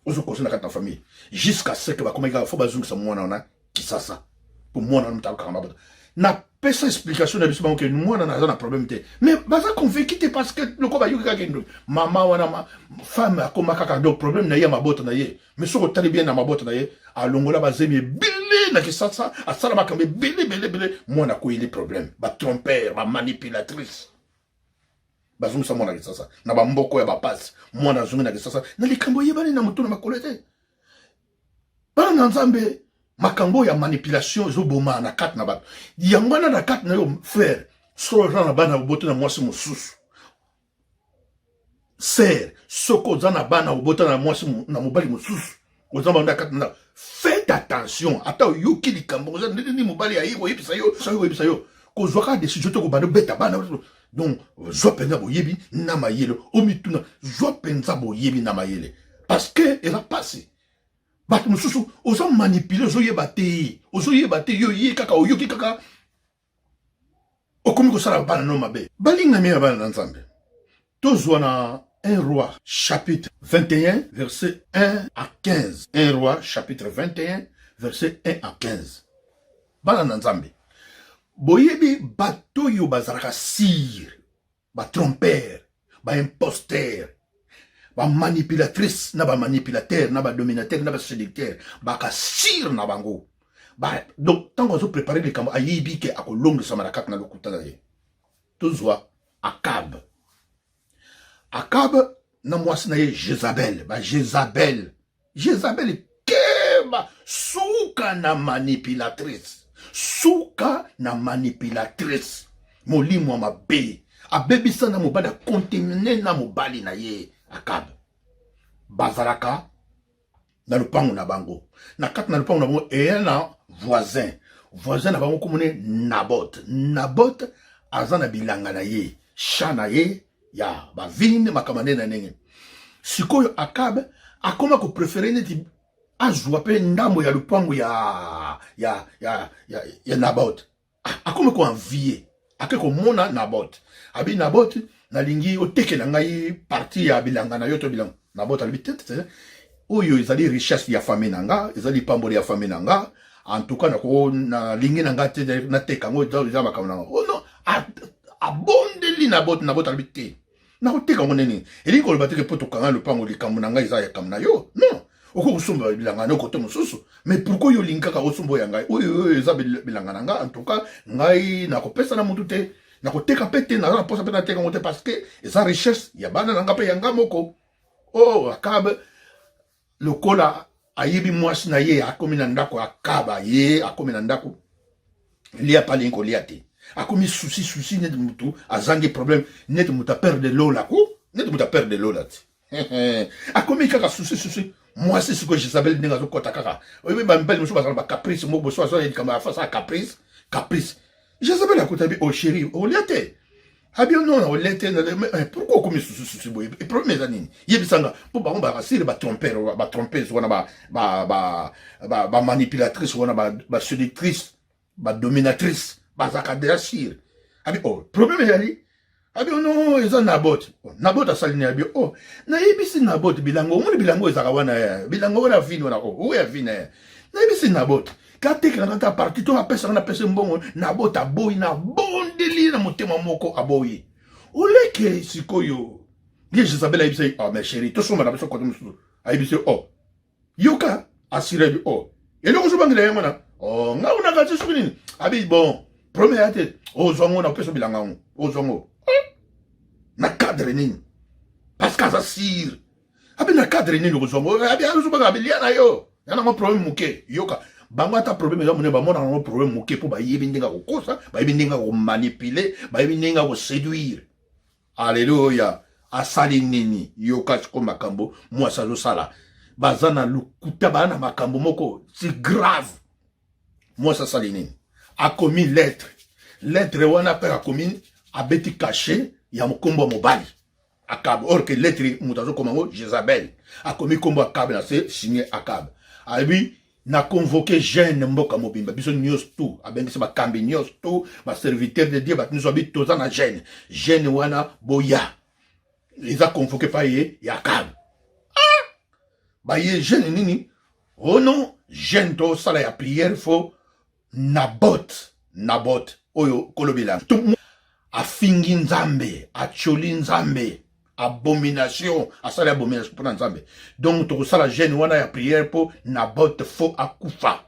ozokoze na kati na famille, jusqu'à ce que bakomaki kaka fo bazongisa mwana wana Kisasa, mpo mwana wana moto akokanga mabota. Napesa explication na biso bango ke mwana naza na problème te, mais baza convaincu te, parce que loko bayoki kaka ndoki mama wana ma femme akoma kaka. Donc problème na ye ya mabota na ye, mais soki otali bien na mabota na ye, alongola bazemi ebele na Kisasa, asala makambo ebele ebele ebele. Mwana akoyeli problème, batromper, bamanipulatrice. Bazongisa mwana Kisasa na bamboko ya bapasi. Mwana azongi na Kisasa na likambo eyebani na motu na makolo te. Bana na Nzambe, makambo ya manipulation ezoboma na kati na bato. Yango wana na kati na yo, frère, soki oza na bana obota na mwasi mosusu, sœur, soki oza na bana obota na mwasi na mobali mosusu, oza banda kati na, faites attention. Ata oyoki likambo oza ndenge nini, mobali aye koyebisa yo, soki koyebisa yo, kozwa kaka décision te kobanda obeta bana. Donc zwa mpenza boyebi na mayele, omituna, zwa mpenza boyebi na mayele, parce que eza mpasi. Bato mosusu oza manipulé, ozoyeba te, ozoyeba te. Yo ye kaka oyoki kaka, okomi kosala bana no mabe. Balingami ya bana na Nzambe, tozwa na 1 Roi chapitre 21 verset 1 à 15. 1 Roi chapitre 21 verset 1 à 15. Bana na Nzambe, boyebi bato oyo bazalaka sûrs, batromper, baimposter, bamanipulatrice na bamanipulateur na badominateur na baséducteur, baka sûrs na bango ba. Donc ntango azoprépare likambo, ayebi ke akolongisama na kati na lokuta na ye. Tozwa Akab. Akab na mwasi na ye Jezabel. Ba Jezabel, Jezabel keba, suka na manipulatrice, suka na manipulatrice. Molimo ya mabe abebisa na mobali, acontamine na mobali na ye Akab. Bazalaka na lopango na bango. Na kati na lopango na bango, eya na voisin. Voisin na bango komone Nabot. Nabot aza na bilanga na ye, champ na ye ya bavine, makambo ndenge na ndenge. Sikoyo Akab akoma kopréférer neti azwa mpe ndambo ya lopango ya Nabot. Akoma koenvier. Ake komona Nabot, abi: "Nabot, nalingi otekela ngai partie ya bilanga na yo to bilanga." Nabot alobi: "Te, te, oyo ezali richesse ya famille na nga, ezali lipamboli ya famille na nga. En tout cas nalingi na nga te nateka yango, eza makambo na nga." Oh non, abondeli Nabot. Nabot alobi: "Te, nakoteka yango nini? Elingi koloba teke mpo tokanga lopango, likambo na ngai eza ya kambo na yo? Non, okoki kosomba bilanga na yo kote mosusu, mais pourquoi oyo olingi kaka osomba oyo ya ngai? Oyo eza bilanga na nga. En tout cas ngai nakopesa na motu te, nakoteka mpe te, naza na mposa mpe nateka yango te, parce que eza richesse ya bana na nga mpe ya nga moko." Oh, Akab lokola ayebi mwasi na ye, akomi na ndako. Akaba ye akomi na ndako, lia pa alingi kolia te. Akomi souci souci, neti motu azangi problème, neti moto aperdre lola ko, neti moto aperdre lola te. Akomi kaka souci souci. Mwasi sikoyo Jezabel, ndenge azokɔta kaka, oyebi bamibali mosusu bazala bacaprice moko boso, aza likambo afasa caprice caprice. Jezabel akota bi: "Oh chéri, olia te?" Abi: "Non, olia te." "Pourquoi okomi souci souci boye? Problème eza nini? Yebisanga." Mpo bango bakasili batromper, batrompeuse wana, bamanipulatrice wana, baséductrice, badominatrice, bazalaka déjà sûrs. Abi: "Oh, problème ezali?" Abi: "Non, eza Nabot." "Nabot asali nini?" Abi: "Oh, nayebisi Nabot bilango, omoni bilango ezalaka wana, bilango wana, vine wana, oyo ya vine. Nayebisi Nabot katekelanga ta partie to apesaka, napesa mbongo. Nabot aboyi. Nabondeli na motema moko, aboyi." Oleke sikoyo ye Jezabel ayebisa ye: "Oh mais chéri, tosomba na biso kote mosusu." Ayebisi: "Oh, yoka." Asire abi: "Oh, eloko ozobangela yango wana? Oh, nga unaka te soki nini." Abi: "Bon, problème ya te, ozwa ngo, na opesa bilanga yango, ozwa ngo na cadre nini?" Parce que aza sûre. Abi: "Na cadre nini okozwa ngo?" Abi: "Azobanga." Abi: "Lia na yo ya nango problème moke." Yoka bango, ata problème eza monene, bamonaka yango problème moke, mpo bayebi ndenge ya kokosa, bayebi ndenge ya komanipuler, bayebi ndenge ya koséduire. Alleluya. Asali nini? Yoka siko makambo mwasi azosala. Baza na lokuta, baza na makambo moko, c'est grave. Mwasi asali nini? Akomi lettre. Lettre wana mpe akomi, abeti cachet ya mokombo ya mobali. Akab or que lettre moto azokoma yango Jezabel akomi nkombo Akab na se signe Akab alobi na convoqué jeune mboka mobimba biso nyonso tout abengisi bakambi nyonso tout baserviteur de Dieu bato nyonso abi toza na jeune jeune wana boya eza convoqué pa ye ya Akab ah! baye jeune nini oh non jeune tosala ya prière fo Naboth, Naboth oyo kolobela afingi Nzambe, atioli Nzambe, abomination, asali abomination mpo na Nzambe. Donc tokosala jeune wana ya prière mpo Naboth fo akufa.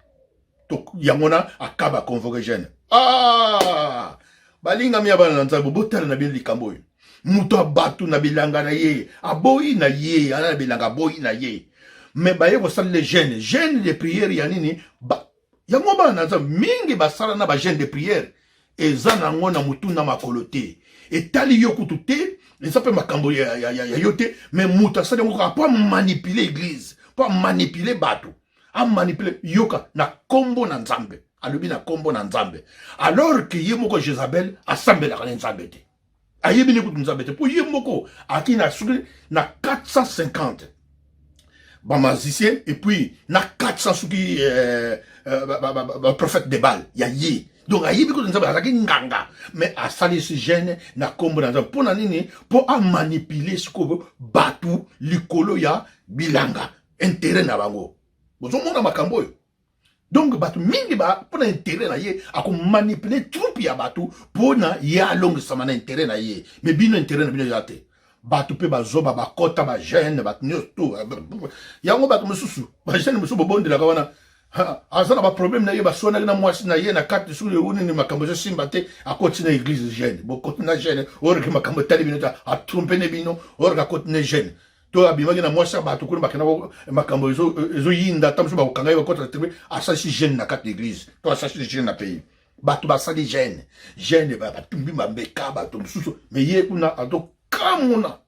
Yango na akaba convoquer jeune. Ah! Balingami ya bana na Nzambe, botala na bino likambo oyo. Moto ya bato na bilanga na ye, aboyi na ye, ana na bilanga aboyi na ye. Mais baye kosalela jeune, jeune de prière ya nini? Ba, yango bana na nzambe mingi basala na bajeune de prière eza nango na motu na makolo te etali yo kutu te eza mpe makambo ya, ya, ya, ya yo te me moto asali yango kaka mpo amanipule eglise mpo amanipule bato amanipule yoka na nkombo na nzambe alobi na nkombo na nzambe alors ke ye moko jezabel asambelaka na nzambe te ayebi ne kutu nzambe te mpo ye moko aki na soki na 450 bamagicien et puis na 400 soki euh, euh, baprophète de bal ya ye donc ayebi kutu nzambe azalaki nganga mais asalisi gene na nkombo na nzambe mpo na nini mpo amanipule sikoyo bato likolo ya bilanga interet na bango bozomona makambo oyo donc bato mingi ba mpo na interet na ye akomanipule troupe ya bato mpo na ye alongisama na interet na ye me bino interet na bino eza te bato mpe bazoba bakota bajeune bato nyonso to yango bato mosusu bajeune mosusu bobondelaka wana aza na baproblème na ye baswanaki na mwasi na ye na kati soki nini makambo ezosimba te akoti na église jeune bokoti na jeune oreke makambo etali bino te atrompe ne bino oreke akoti na jeune to abimaki na mwasi ya bato kuna bakenda makambo ezoyinda ata mosusu bakokanga ye bakota na tribune asalisi jeune na kati ya église to asalisi jeune na pays bato basali jeune jeune batumbi bambeka bato mosusu me ye kuna azokamuna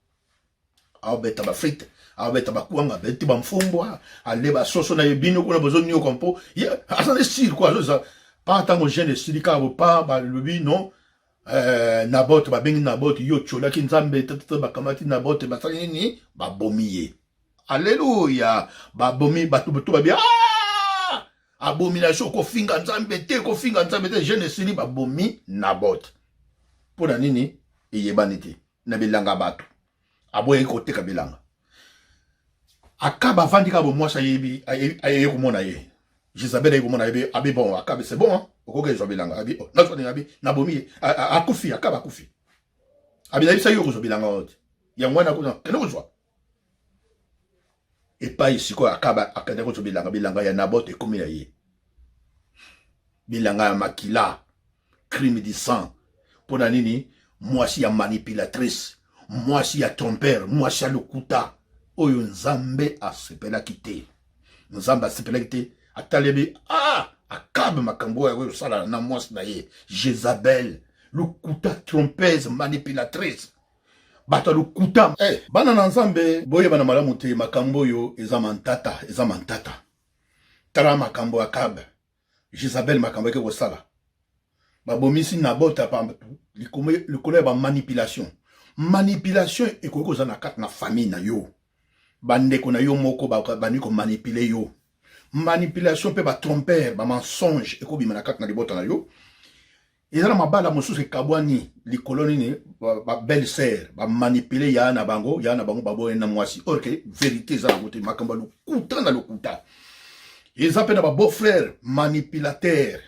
aobeta bafrite aobeta bakwanga abeti bamfumbwa ale basoso na ye bino kuna bozonioka mpo aza na sire kua azoza pa ntango jeune esili kaka bopa balobi non Eh, Nabote babengi Nabote, yo otiolaki Nzambe, tata bakamati Nabote, basali nini? Babomi ye. Aleluya, babomi bato to babi ah! Abomination, kofinga Nzambe te, kofinga Nzambe te, jeune esili babomi Nabote. Mpo na nini? Eyebani te. Na bilanga bato. Aboyaki koteka bilanga. Akaba avandi kaka bomwasi ayebi aye komona ye. Jezabel aye komona ye abi bon Akabe c'est bon hein? Okoki ezwa bilanga abi oh, nazwa nini abi nabomi ye akufi Akabe akufi. Abi nayebisa yo okozwa bilanga oyo te. Yango wana kuna kende kozwa. Epai sikoyo Akabe akende kozwa bilanga bilanga ya Nabote ekomi ya ye. Bilanga ya makila crime du sang mpo na nini mwasi ya manipulatrice mwasi ya tromper mwasi ya lokuta oyo nzambe asepelaki te nzambe asepelaki te atalemi ah akabe makambo oyo akoki kosala na mwasi na ye jezabel lokuta trompeuse manipulatrice bato ya lokuta hey, eh, bana na nzambe boyebana malamu te makambo oyo eza mantata eza mantata tala makambo ya akabe Jezabel makambo eke kosala babomisi Nabota pamba likolo ya bamanipulation manipulation ekoki kozala na kati na famille na yo bandeko na yo moko bandi komanipule yo manipulation mpe batromper bamensonge ekobima na kati na libota na yo eza na mabala mosusu ekabwani likolo nini ba belle sœur ba manipuler ya na bango ya na bango baboye na mwasi or que verité eza yango te makambo ya lokuta na lokuta eza mpe na ba beau frère manipulateur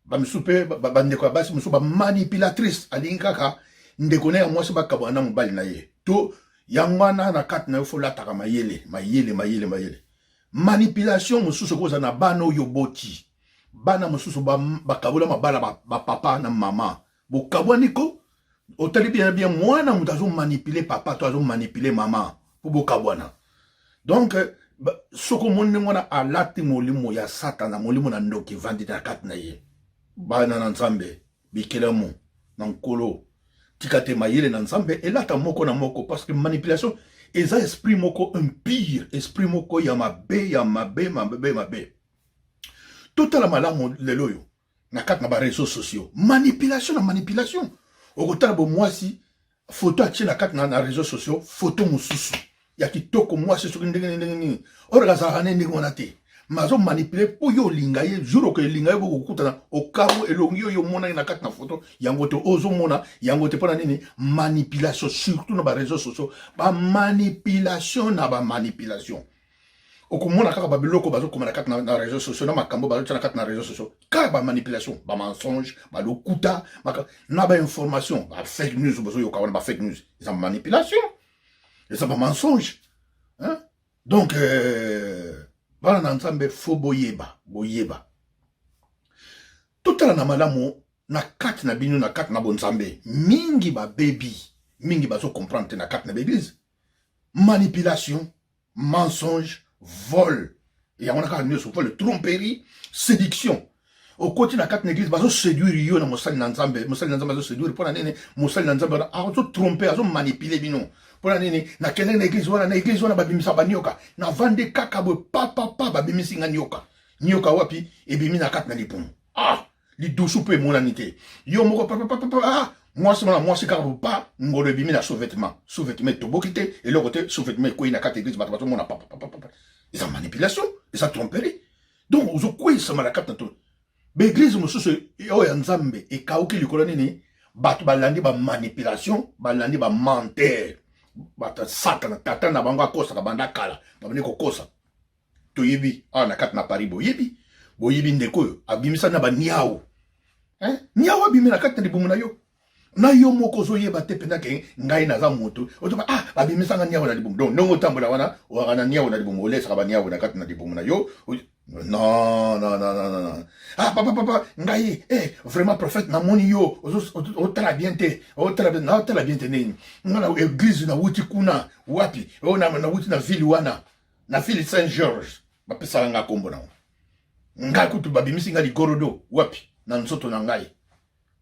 bamisusu mpe bandeko ya basi mosusu ba manipulatrice alingi kaka ndeko na ya mwasi bakabwana na mobali na ye to yango wana na kati na yo folataka mayele mayele mayele mayele manipulation mosusu ekozala na bana oyo oboti bana mosusu bakabola mabala bapapa na mama bokabwani ko otali bien bien mwana moto azomanipule papa to azomanipule mama mpo bokabwana donc soki omoni ndenge wana alati molimo ya satana molimo na ndoki evandi na kati na ye bana na nzambe bikelamu na nkolo tika te mayele na nzambe elata moko na moko parce que manipulation eza esprit moko impire esprit moko ya mabe ya mabe mabe mabe totala malamu lelo oyo na kati na ba réseaux sociaux manipulation na manipulation okotala bomwasi Photo atie na kati na réseaux sociaux, photo mosusu ya kitoko, mwasi soki ndenge ndenge nini, oyo azalaka ne ndenge wana te, mais azomanipule mpo yo olinga ye. Jour okolinga ye, bokokutana, okamu elongi oyo omonaki na kati na photo yango te, ozomona yango te. Mpona nini? Manipulation, surtout na baréseaux sociaux, bamanipulation na bamanipulation. Okomona kaka babiloko bazokoma na kati na réseaux sociaux, na makambo bazotia na kati na réseaux sociaux, kaka bamanipulation, bamensonge, balokuta na bainformation, bafake news. Bozoyoka wana bafake news eza manipulation, eza bamensonge. Donc bana na Nzambe, faut boyeba, boyeba, totala na malamu na kati na bino, na kati na bonzambe. Mingi babebi, mingi bazocomprendre te na kati na baeglise. Manipulation, mensonge, vol, yango na kaka nyonso, vol, tromperie, séduction. Okoti na kati na église, bazoséduire yo na mosali na Nzambe. Mosali na Nzambe azoséduire. Mpo na nini? Mosali na Nzambe wana azotrompe, azomanipule bino. Mpo na nini? Nakendeki na église wana, na église wana babimisa banioka. Navandi kaka boye, papapa, babimisi nga nioka. Nioka wapi? Ebimi na kati na libumu. Ah, lidusu mpe emonani te. Yo moko, papapapa, ah, mwasi wana, mwasi kaka pa ngolo ebimi na sous-vêtement. Sous-vêtement etoboki te, eloko te, sous-vêtement ekwei na kati église, bato bazomona papapapa. Eza manipulation, eza tromperie. Donc ozokweyisama na kati na to baeglise mosusu oyo ya Nzambe ekauki likolo nini? Bato balandi bamanipulation, balandi bamenteurs, bato Satana tata na bango akosaka banda kala, babandi kokosa. Toyebi awa na kati na Paris, boyebi, boyebi ndeko oyo abimisa na baniau. Niau abimi na kati na libumu na yo, na yo moko ozoyeba te mpenza ke ngai naza moto ozoba. Ah, babimisanga niau na libumu. Donc ndenge otambola wana, owaka na niau na libumu, olesaka baniau na kati na libumu na yo. Non, non, non, non, non. Ah, papa, papa, ngai, vraiment, prophète, namoni yo otala bien te, otala bien, naotala bien te nini? Nga na église nawuti kuna wapi? Oyo nawuti na ville wana, na ville Saint Georges, bapesaka nga nkombo nango. Ngai kutu babimisi nga ligorodo wapi na nzoto na ngai.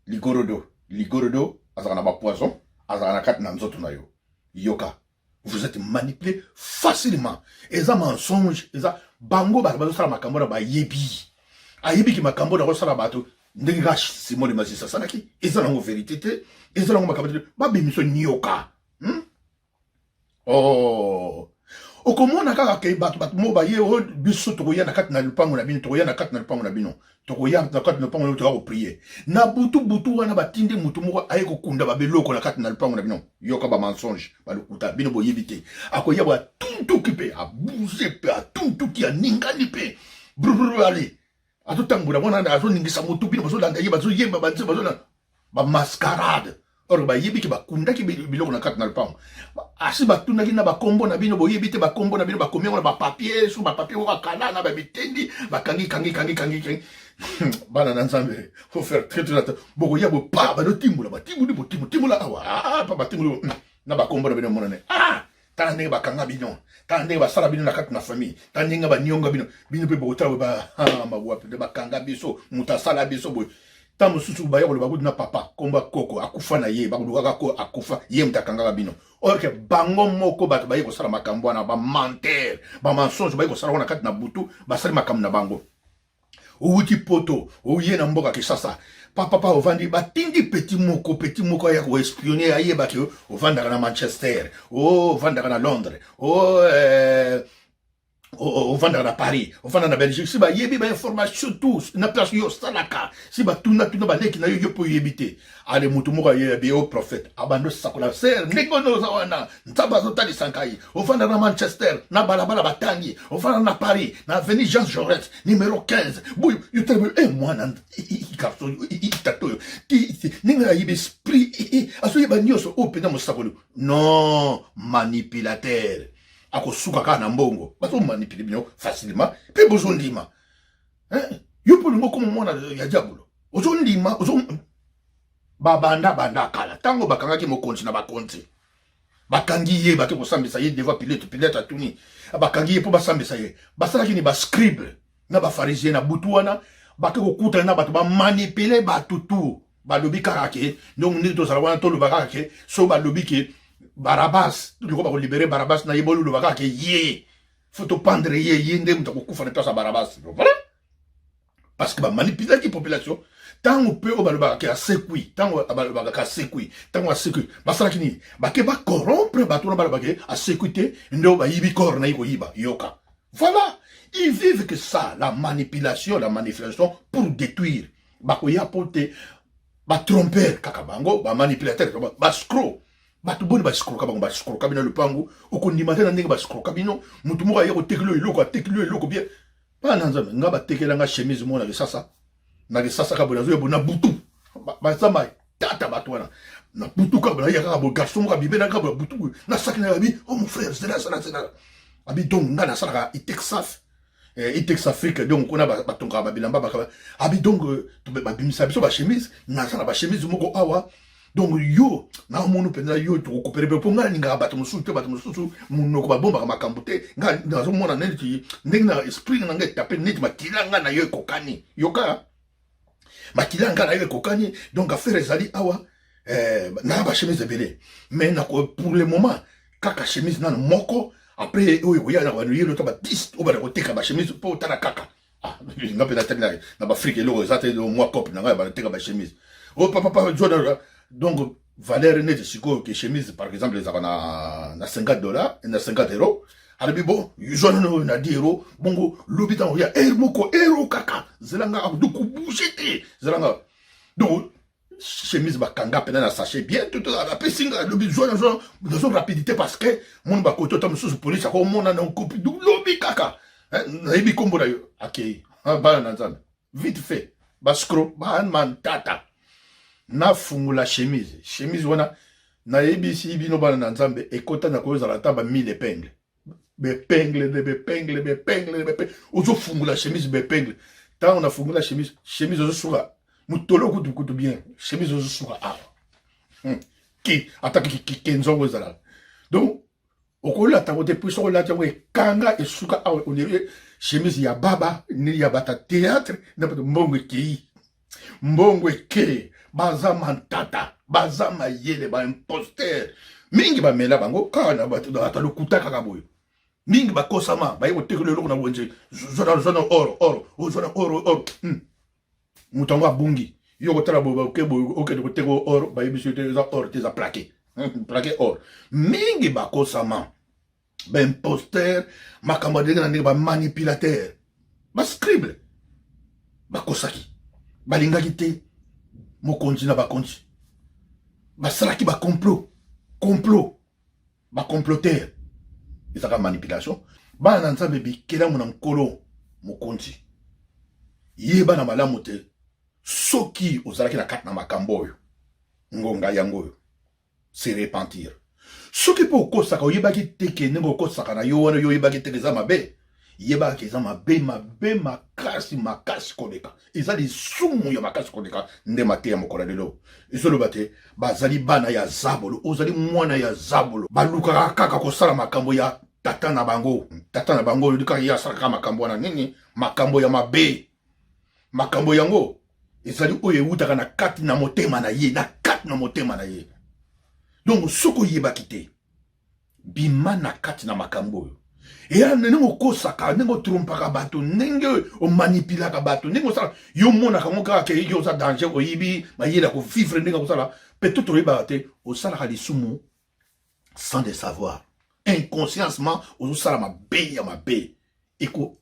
Ligorodo, ligorodo azalaka na bapoison, azalaka na kati na nzoto na yo. Yoka, vous êtes manipulé facilement. Eza mensonge, eza bango. Bato bazosala makambo na bayebi, ayebiki makambo na kosala bato ndenge kaka Simon de Masisi asalaki. Eza nango vérité te, eza nango makambo te. Babimiso nioka, Oh, okomona kaka ke bato, bato moko baye oyo biso tokoya na kati na lupango na bino, tokoya na kati na lupango na bino, tokoya na kati na lupango na bino, toya koprier na butu. Butu wana batindi motu moko aye kokunda babeloko na kati na lupango na bino. Yoka bamensonge, balukuta, bino boyebi te. Akoya boye, atuntuki mpe abouge mpe atuntuki, aningani mpe brubru, ale azotambola wana, azoningisa motu, bino bazolanda ye, bazoyemba banze, bazolanda bamascarade. Or bayebiki bakundaki biloko na kati na lupango. Asi batundaki na bakombo na bino, boyebi te. Bakombo na bino bakomi yango na bapapier, so bapapier moko akala na babitendi, bakangi kangi kangi kangi kangi. Bana na Nzambe, faut faire très très attention. Bokoya bo pa banotimbola, batimboli, botimbo timbola awa, ah, pa batimboli na bakombo na bino monane. Ah, tala ndenge bakanga bino, tala ndenge basala bino na kati na famille, tala ndenge banionga bino. Bino mpe bokotala boye, mawapi nde bakanga biso, moto asala biso boye. Ntango mosusu baya koloba kutu na papa kombo ya koko akufa na ye, bakolukaka ko akufa ye moto akangaka bino. Or ke bango moko bato baye kosala makambo wana, bamenteurs, bamensonge, baye kosala wana kati na butu, basali makambo na bango. Owuti Poto, oye na mboka Kinshasa, papapa, ovandi, batindi petit moko, petit moko aya koespionner, ayebaki ovandaka na Manchester, ovandaka na Londres, o ovandaka na Paris, ovanda na Belgique. Si bayebi bainformation tous na place yo osalaka, si batunatuna baleki na yo, yo mpo oyebi te. Ale, motu moko ayebi yo, prophète abandi osakola ser ndenge wana oza wana. Nzambe azotalisa ngai ovanda na Manchester, na balabala batangi, ovanda na Paris, na avenue Jean Jaurès numéro 15. Boye yo tala e mwana garçon, tata oyo ndenge ayebi esprit, azoyeba nyonso oyo mpenza mosakoli. Non, manipulateur, akosuka kaka na mbongo. Bazomanipule bino facilement mpe bozondima. Yo mpo olingi okoma mwana ya diabolo, ozondima. Babanda banda kala, ntango bakangaki mokonzi na bakonzi, bakangi ye, bake kosambisa ye devant Pilate. Pilate atuni, bakangi ye mpo basambisa ye, basalaki ni bascribe na bafarisien na butu wana, bake kokutana na bato, bamanipule bato tu. Balobi kaka ke ndongo ndenge tozala wana, toloba kaka ke so balobi ke Barabas, loko bakolibérer Barabas na ye, boloba kaka ke ye faut topendre ye, ye nde moto akokufa na place ya Barabas. Voilà. Parce que bamanipulaki population. Ntango mpe oyo balobaka ke asekwi, ntango balobaka ke asekwi, ntango asekwi, basalaki nini? Bake bacorrompre bato wana, balobaka ke asekwi te, nde oyo bayibi corps na ye koyiba. Yoka, voilà, ils vivent que ça, la manipulation, la manipulation pour détruire. Bakoya po te batromper kaka bango, bamanipulateur, bascro. Bato boni basikroka bango, basikroka bino lopango, okondima te na ndenge basikroka bino. Motu moko aye kotekeli yo eloko, atekeli yo eloko bien. Bana Nzambe, nga batekela nga chemise moko na Kisasa, na Kisasa kaka boye, nazoya boye na butu, baza matata bato wana. Na butu kaka boye, naya kaka boye, garçon moko abimela kaka boye butu boye, nasaki na abi: "Oh mon frère, zela, zela, zela." Abi donc nga nasalaka Itexaf, Itex Afrique, donc kuna batongaka babilamba. Baka abi donc babimisa biso bachemise, nasala bachemise moko awa. Donc yo naomoni mpenza yo tokokopere mpe, mpo ngai nalingaka bato mosusu te, bato mosusu monoko babombaka makambo te. Ngai nazomona neti ndenge na esprit na ngai etape neti makila ngai na yo ekokani. Yoka, makila ngai na yo ekokani. Donc affaire ezali awa, na bachemise ebele, mais pour le moment kaka chemise nano moko. Après oyo ekoya na bano ta ba 10 oyo bana koteka bachemise, mpo otala kaka. Ah, nga mpe natali na baafrike, eloko eza te, mwa cope na ngai, banateka bachemise oyo papa zona. Donc valeur neti sikoyo ke chemise par exemple ezalaka na 50 $, na 50 €. Alobi: "Bon, zwa nano oyo na 10 €." Bongo lobi ntango ya heure moko, euro kaka, zela nga, kobouge te, zela nga. Donc chemise bakanga mpena na sachet bien, apesi nga, alobi: "Zwa, zwa." Nazo rapidité parce que moni bakoki ota mosusu, police akomona na okopi. Lobi kaka nayebi nkombo na yo, akei. Bana na Nzambe, vite fait bascro bamantata. Nafungola chemise, chemise wana, nayebisi bino bana na Nzambe, ekota na kozala ata ba 1000 épingle, baépingle de baépingle, baépingle, baépingle. Ozofungola chemise, baépingle. Ntango nafungola chemise, chemise ozosuka motolo kutu kutu bien, chemise ozosuka awa ki ata kenzongo ezalaka. Donc okolata yango te, puis soki olati yango, ekanga, esuka awa, on dirait chemise ya baba ni ya bata théâtre na bato. Mbongo ekei, mbongo eke. Baza mantata, baza mayele, baimposteur mingi, bamela bango kaka na bato lokuta kaka boye. Mingi bakosama, baye kotekela eloko na wenze: "Zwana, zwana or, or, ozwana or, or." Moto yango abungi. Yo kotala boye, oke boye, okende koteka or, bayebisi yo te eza or te, eza plaqué, plaqué or. Mingi bakosama, baimposteur, makambo ya ndenge na ndenge, bamanipulateur, bascribe bakosaki, balingaki te mokonzi na bakonzi, basalaki bacomplot, complot, bacomploteur, ezalaka manipulation. Bana na Nzambe, bikelamu na Nkolo mokonzi, yeba na malamu te, soki ozalaki na kati na makambo oyo, ngonga yango oyo se repentir. Soki mpe okosaka, oyebaki teke ndenge okosaka na yo wana, yo oyebaki teke eza mabe, yebaka eza mabe, mabe makasi, makasi koleka, eza lisumu ya makasi koleka. Nde mateya mokolo lelo ezoloba te, bazali bana ya zabolo. Ozali mwana ya zabolo, balukaka kaka kosala makambo ya tata na bango. Tata na bango kaka ye asalaka makambo wana. Nini? Makambo ya mabe. Makambo yango ezali oyo ewutaka na kati na motema na ye, na kati na motema na ye. Donc soki oyebaki te, bima na kati na makambo oyo eya, ndenge okosaka, ndenge otrompaka bato, ndenge omanipulaka bato, ndenge osala, yo monaka yango kaka ke yo oza danger, oyibi mayele ya kovivre, ndenge kosala. Peut-être oyebaka te, osalaka lisumu sans le savoir, inconsciencement ozosala mabe ya mabe, eko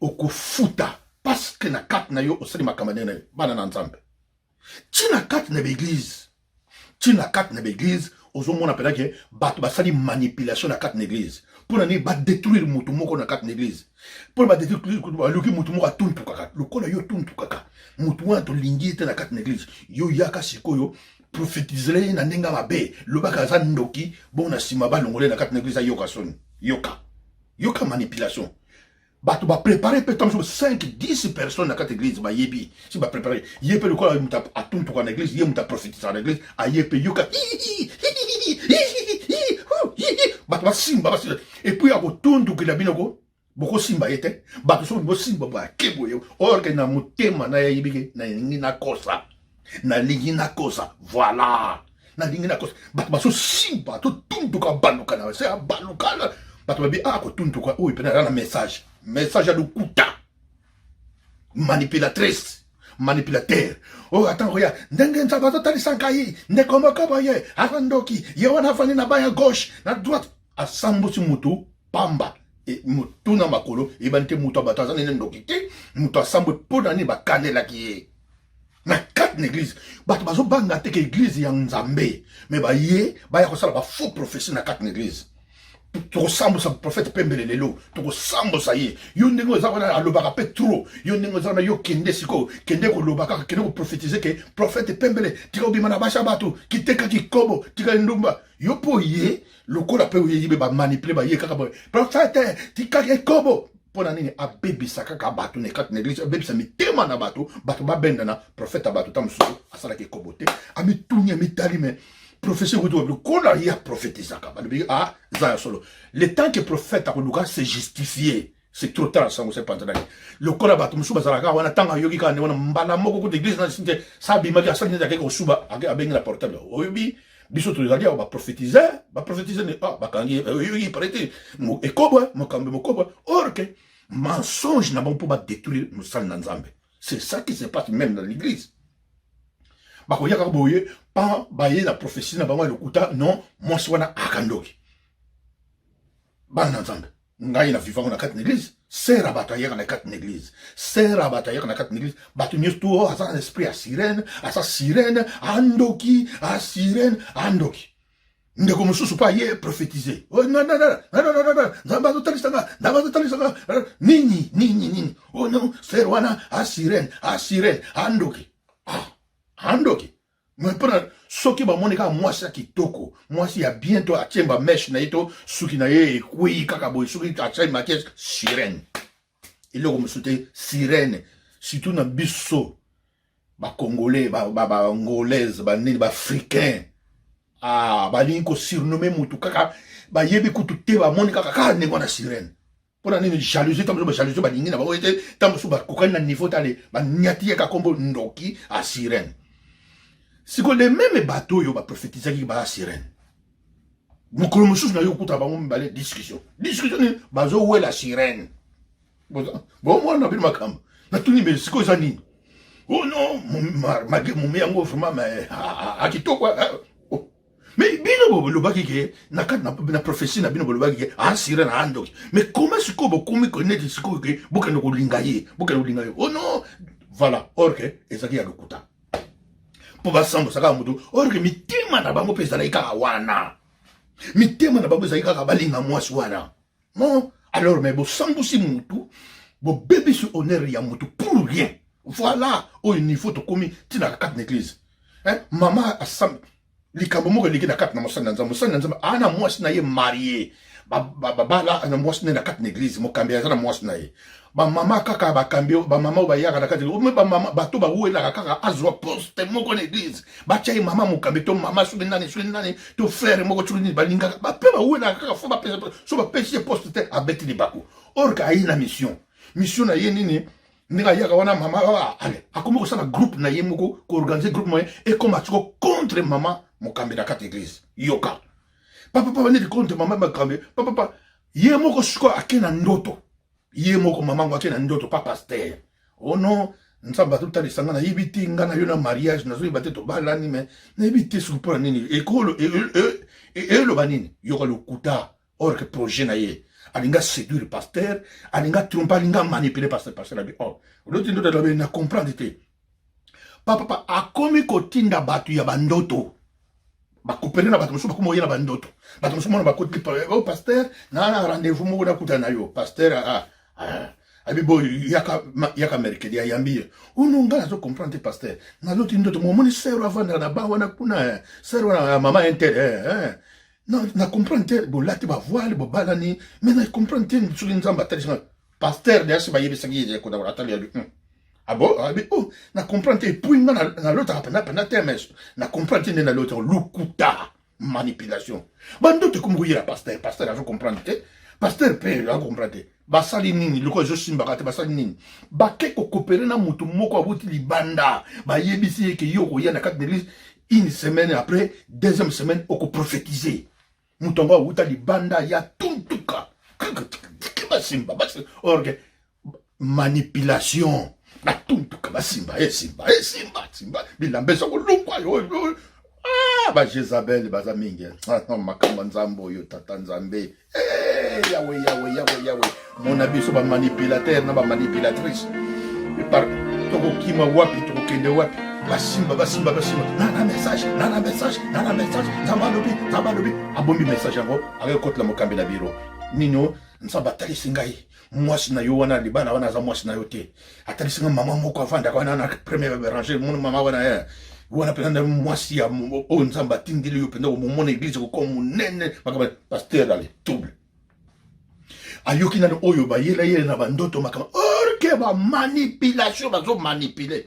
okofuta, parce que na kati na yo osali makambo ndenge na yo. Bana na Nzambe, ntina kati na baeglise, ntina kati na baeglise, ozomona mpenza ke bato basali manipulation na kati na église. Mpo na nini badétruire motu moko na kati na église? Mpo na badétruire, baluki motu moko atuntukaka lokola yo, tuntukaka motu wana, tolingi ye te na kati na église. Yo yaka sikoyo, prophétisele ye na ndenge ya mabe, lobaka aza ndoki. Bongo na nsima balongole na kati na église, ayoka soni. Yoka, yoka manipulation. Bato baprépare mpe ntango 5 10 personnes na kati église, bayebi si baprépare ye mpe lokola moto atuntuka na église, ye moto aprofétisaka na église, aye mpe, yoka, bato basimba, basimba, et puis akotuntukela bino ko bokosimba ye te. Bato soki bosimba bake boye, or ke na motema na ye ayebi ke nalingi nakosa, nalingi nakosa, voilà, nalingi nakosa. Bato bazosimba, totuntuka, baluka na se, baluka bato babi a kotuntuka oyo mpena aza na message, message ya lokuta. Manipulatrice, manipulateur. Oyo ata koya ndenge Nzambe azotalisa ngai ndeko moko boye aza ndoki, ye wana afandi na ba ya gauche na droite, asambusi mutu pamba e, mutu na makolo eyebani te. Mutu ya bato aza nene ndoki te, mutu asambwe mpo na nini bakanelaki ye na kati na église? Bato bazobanga te ke église ya Nzambe, me baye baya kosala bafaux prophétie na kati na église. Tokosambusa prophète Pembele lelo, tokosambusa ye. Yo ndenge oza wana, alobaka mpe trop. Yo ndenge oza wana, yo kende sikoyo, kende koloba kaka, kende koprophétise ke prophète Pembele tika obima na basi ya bato, kiteka kikobo, tika ndumba. Yo mpo ye lokola mpe oyeyi be bamanipule, baye kaka boye: prophète, tikaka ekobo. Mpo na nini abebisa kaka bato na kati na église, abebisa mitema na bato, bato babendana? Prophète ya bato ta mosusu asalaki ekobo te. Amituni, amitali, me prophétie ekuti wapi? Lokola ye aprophétisaka, balobi: ah, eza ya solo. Le temps que prophète akoluka se justifier, c'est trop tard. Sango se panzanaki lokola bato mosusu bazalaka wana. Ntango ayoki kaka nde wana, mbala moko kuta église na te sa abimaki, asali neti akeki kosuba, abengi na portable: oyebi, biso tozali awa, baprophétise, baprophétise ne, ah, bakangi, oyoki parete ekobo, mokambi mokobo. Or que mensonge na bango mpo badétruire mosali na Nzambe. C'est ça qui se passe même dans l'église. Bakoya kaka boye, pan baye na prophétie na bango ya lokuta. Non, mwasi wana akandoki. Bana na Nzambe, ngai na vivango na kati na église. Sœur ya bato ayaka na kati na église, sœur ya bato ayaka na kati na église. Bato nyonso tu oyo aza na esprit ya sirène, aza sirène, andoki, asirène, andoki. Ndeko mosusu mpe aye prophétise: Nzambe azotalisanga, Nzambe azotalisanga nini nini nini. Oh non, sœur wana asirène, asirène, andoki, ah, andoki. Me mpona soki bamoni kaka mwasi ya kitoko, mwasi ya bien, to atie bamèches na ye, to suki na ye ekwei kaka boye, soki atie maquillage, sirène. Eloko mosusu te, sirène. Surtout na biso Bacongolais, Baangolaise, banini, Baafricain, ah, balingi kosurnommer mutu kaka bayebi kutu te, bamoni kaka kaka ndenge wana sirène. Mpona nini? Jalousie. Ntango mosusu bajalousie, balingi na bango ete ntango mosusu bakokani na niveau tale, baniati ye ka kombo ndoki, asirène. Sikoyo le même bato oyo baprophétisaki baa sirène, mokolo mosusu na yo okuta bango mibale, discussion. Discussion nini? Bazowela sirène. Bomwana na bino makambo natuni, me sikoyo eza nini? Oh non, momi yango vraiment mais akitoko. Oh. Mais bino bolobaki ke na kati na prophétie na bino, bolobaki ke asirène, andoki. Mais comment sikoyo bokomi neti sikoyo ke bokende kolinga ye, bokende kolinga ye? Oh non, voilà. Or ke ezalaki ya lokuta mpo basambusaka motu. Or ke mitema na bango mpe ezalaki kaka wana, mitema na bango ezalaki kaka balinga mwasi wana. Non, alors, mais bosambusi mutu, bobebisi honneur ya mutu pour rien. Voilà oyo niveau tokomi ntina kati na église. Mama asam likambo moko eleki na kati na mosali na Nzambe. Mosali na Nzambe aa na mwasi na ye marie, babala na mwasi na ye na kati na église. Mokambi aza na mwasi na ye. Bamama kaka bakambi, bamama oyo bayaka na kati, ome bamama bato bawelaka kaka azwa poste moko na église, batya ye mama mokambi to mama soki nani, soki nani, to frère moko soki nini. Balingaka bape, bawelaka kaka fo bapesa. So bapesi ye poste te, abeti libaku. Or ke aye na mission. Mission na ye nini? Ndenge ayaka wana, mama ale akomi kosala groupe na ye moko, koorganiser groupe moye ekoma siko contre mama mokambi na kati église. Yoka papa, papa, neti contre mama mokambi, papa, papa ye moko sikoyo ake na ndoto ye moko. Mama ngo ake na ndoto pa pasteur: oh non, Nzambe azotalisa nga, nayebi te, nga na yo na mariage, nazoyeba te tobalani, me nayebi te soki mpona nini, ekolo eloba nini. Yoka lokuta. Or que projet na ye, alinga séduire pasteur, alinga tromper, alinga manipuler pasteur. Pasteur abi: oh, oloti ndoto? Alobi: na comprendre te, papa. Papa akomi kotinda bato ya bandoto, bakopere na bato mosusu, bakomi oye na bandoto. Bato mosusu mona bakoti: oh pasteur, na rendez-vous moko nakutana na yo. Pasteur, ah, ah, abi bo yaka, yaka mercredi. Ayambi ye: ono ngai nazo comprendre te, pasteur, naloti ndoto, momoni sœur avandaka na ba wana kuna, sœur wana mama inter, eh, na, na comprendre te, bolati bavoile, bobalani, mais na comprendre te soki Nzambe atalisanga. Pasteur de asi bayebisaki ye kota atali yabi: ah bon? Abi: oh, na comprendre te. Et puis nga nalotaka mpenza mpenza te, mais na comprendre te nde nalotaka. Lukuta, manipulation. Bandoto ekomi koyela pasteur. Pasteur azo comprendre te, pasteur mpe azo te. Basali nini? Loko ezosimbaka te. Basali nini? Bake kokopere na motu moko abuti libanda. Bayebisi ye ke yo okoya na kati na église une semaine après, deuxième semaine okoprophétise. Moto yango awuta libanda ya tuntuka, basimba. Or que manipulation. Batuntuka basimba esimba esimba simba bilamba eza kolukwa yo. Ah, ba Jezabel baza mingi. Ah, makambo nzambe oyo tata nzambe. Eh, yawe yawe yawe yawe. Mona biso ba manipulateur na ba manipulatrice. Par tokokima wapi tokokende wapi? Basimba basimba basimba. Na na message, na na message, na na message. Nzambe alobi, Nzambe alobi. Abombi message yango, akoki kotela mokambi na biro. Nino, Nzambe atalisi ngai mwasi na yo wana libala wana aza mwasi na yo te atalisi nga mama moko avandaka wana na première range mona mama wana eh. Wana mpenza nde mwasi ya oyo Nzambe atindeli yo mpenza komomona eglise kokoma monene makambo. Pasteur ale trouble ayoki nano oyo bayela ye na bandoto makambo orke bamanipulation bazomanipule.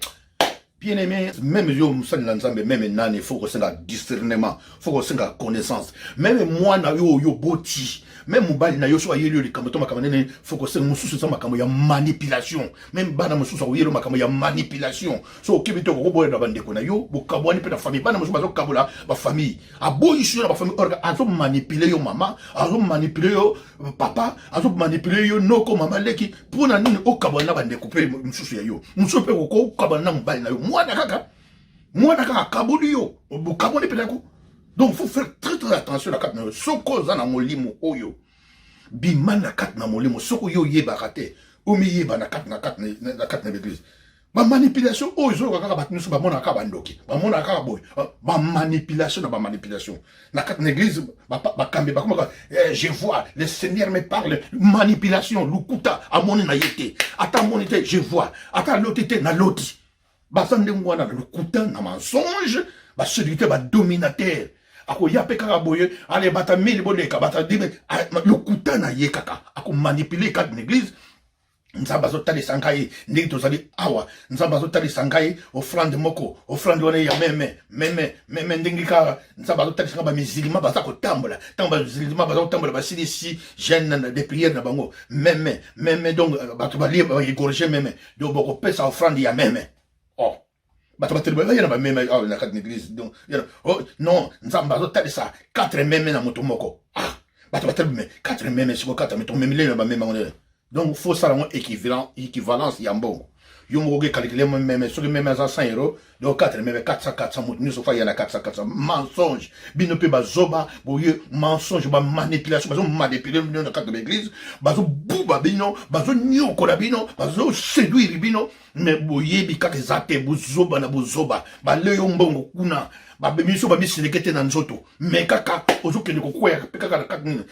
Bien aimé, même yo mosali na Nzambe, même nani, faut kosenga discernement, faut kosenga connaissance. Même mwana yo oyo boti, même mobali na yo so ayeli yo likambo to makambo nene, faut kosenga. Mosusu eza makambo ya manipulation. Même bana mosusu akoyeli yo makambo ya manipulation. So okebi te, okoboya na bandeko na yo, bokabwani mpe na famille. Bana mosusu bazokabola bafamille, aboyisi yo na bafamille or azomanipule yo mama, azomanipule yo papa, azomanipule yo noko, mama leki. Mpo na nini okabwana na bandeko mpe mosusu ya yo? Mosusu mpe okokabwana na mobali na yo, mwana kaka, mwana kaka akaboli yo, bokaboli mpe nako. Donc faut faire très très attention na kati na yo. Soki oza na molimo oyo, bima na kati na molimo. Soki oyo oyebaka te, omiyeba na kati na kati na kati na l'église. Bamanipulation oyo ezoloka kaka, bato nyonso bamonaka kaka bandoki, bamonaka kaka boye, bamanipulation na bamanipulation na kati na église. Bakambi bakomaka eh, je vois, le Seigneur me parle. Manipulation, lukuta. Amoni na ye te, ata amoni te, je vois, ata aloti te, naloti. Baza ndenge wana na lukuta, na mensonge, baséducteur, badominateur. Akoya mpe kaka boye, ale bata mili boleka bata dime, lokuta na ye kaka akomanipule kati na église. Nzambe azotalisa ngai ndenge tozali awa, Nzambe azotalisa ngai offrande moko, offrande wana ya meme meme meme, ndenge kaka Nzambe azotalisa ngai bamizilima baza kotambola. Ntango bamizilima baza kotambola, basilisi jeûne de prière na bango, meme meme, donc bato balie, baégorge meme, donc bokopesa offrande ya meme. Oh, bato batelema, baya na bameme awa na kati na église. Donc oh, non, Nzambe azotalisa 4 meme na moto moko. Ah, bato batelema 4 meme, siko 4 meme, tomemile na bameme yango. Donc faut sala yango équivalent, équivalence ya mbongo. Yo moko oke meme, soki meme aza 100 euro, donc 4 meme 400 400, moto nyonso fa ya na 400 400. Mensonge. Bino mpe bazoba boye, mensonge, bamanipulation, bazomanipule bino na kati ya baeglise, bazobuba bino, bazonyokola bino, bazoséduire bino, mais boyebi kaka eza te. Bozoba na bozoba, bale yo mbongo kuna, babemi so bamisileke te na nzoto, mais kaka ozokende kokwea mpe kaka na kati nini.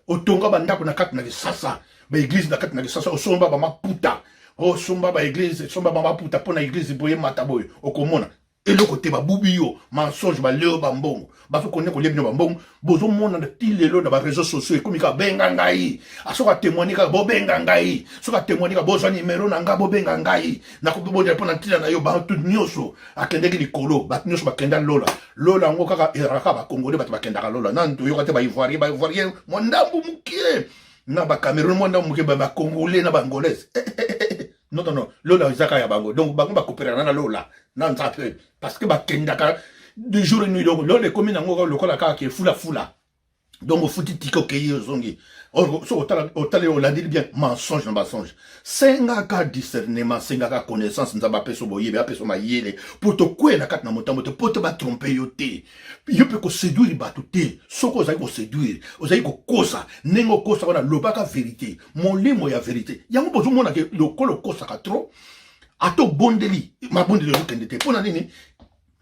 Otonga bandako na kati na Kisasa, baeglise na kati na Kisasa, osomba bamaputa, osomba baeglise, osomba bamaputa mpo na eglise boye mata boye, okomona eloko te. Babubi yo, mensonge, baleo bambongo, bazokonde kolia bino bambongo. Bozomona ti lelo na baréseaux sociaux ekomi kaka benga ngai, soki atémoigne kaka bobenga ngai, soki atémoigne kaka bozwa nimero na ngai, bobenga ngai, nakobondela mpo na ntina na yo. Bato nyonso akendeki likolo, bato nyonso bakenda lola. Lola yango kaka ezalaka kaka bakongole bato bakendaka lola. Nani toyoka te? Baivoirien, baivoirien mwa ndambu mokie, na bacameroun mwa ndambu moke, bacongolais na baangolaise. Non, non, non, lola eza kaka ya bango. Donc bango bakopelana na lola na Nzambe parce que bakendaka de jour et nuit. Donc lola ekomi nango lokola kaka ke fulafula. Donc ofuti tika, okei, ozongi. Soki otali, olandeli bien, mensonge na mensonge. Sengaka discernement, sengaka connaissance. Nzambe apesa boyebi, apesa mayele po tokwea na kati na motambo te, po te batrompe yo te, yo mpe koséduire bato te. Soki ozali koséduire, ozali kokosa, ndenge okosa wana, lobaka vérité, molimo ya vérité. Yango bozomona ke lokola okosaka trop, ata obondeli, mabondeli ezokende te. Mpo na nini?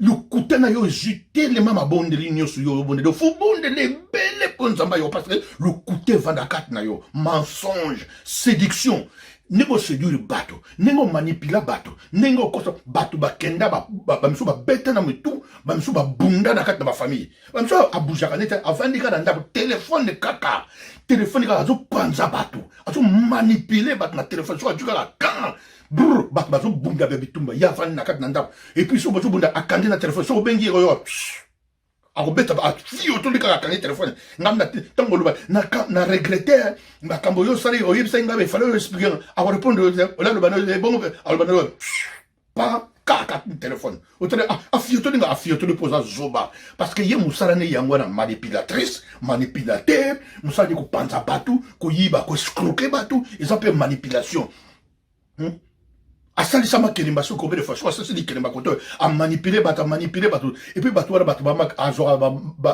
Lokuta na yo ezwi telema. Mabondeli nyonso yo obondeli, faut bondela ebele mpo Nzambe yo, parce que lokuta evanda kati na yo, mensonge, séduction, ndenge oséduire bato, ndenge omanipula bato, ndenge okosa bato. Bakenda bamisu, babeta na mitu, bamisu babunda na kati na bafamille, bamisu abujaka nete avandi kaka na ndako, telefone kaka, telefone kaka, azopanza bato, azomanipule bato na telefone. Soki azwi kaka kan brr, bato bazobunda bya bitumba, ye avandi na kati na ndako. Et puis soki bazobunda, akandi na telefone. Soki obengi ye, oyo akobeta fi, otoli kaka, akangi telefone. Ngai na ntango oloba na regrete makambo oyo osali, oyebisaki ngai, efale oyo explique, akorépondre, olaloba bongo, aloba na pa kaka telefone, otali afiotoli nga, afiotoli mpo oza zoba. Parce que ye mosala ne yango wana, manipulatrice, manipulateur. Mosala ne kopanza bato, koyiba, koescroquer bato, eza mpe manipulation. Asalisa makelemba soki combien de fois, soki asalisi likelemba kote oyo amanipule bato, amanipule bato, et puis bato wana bato azwaka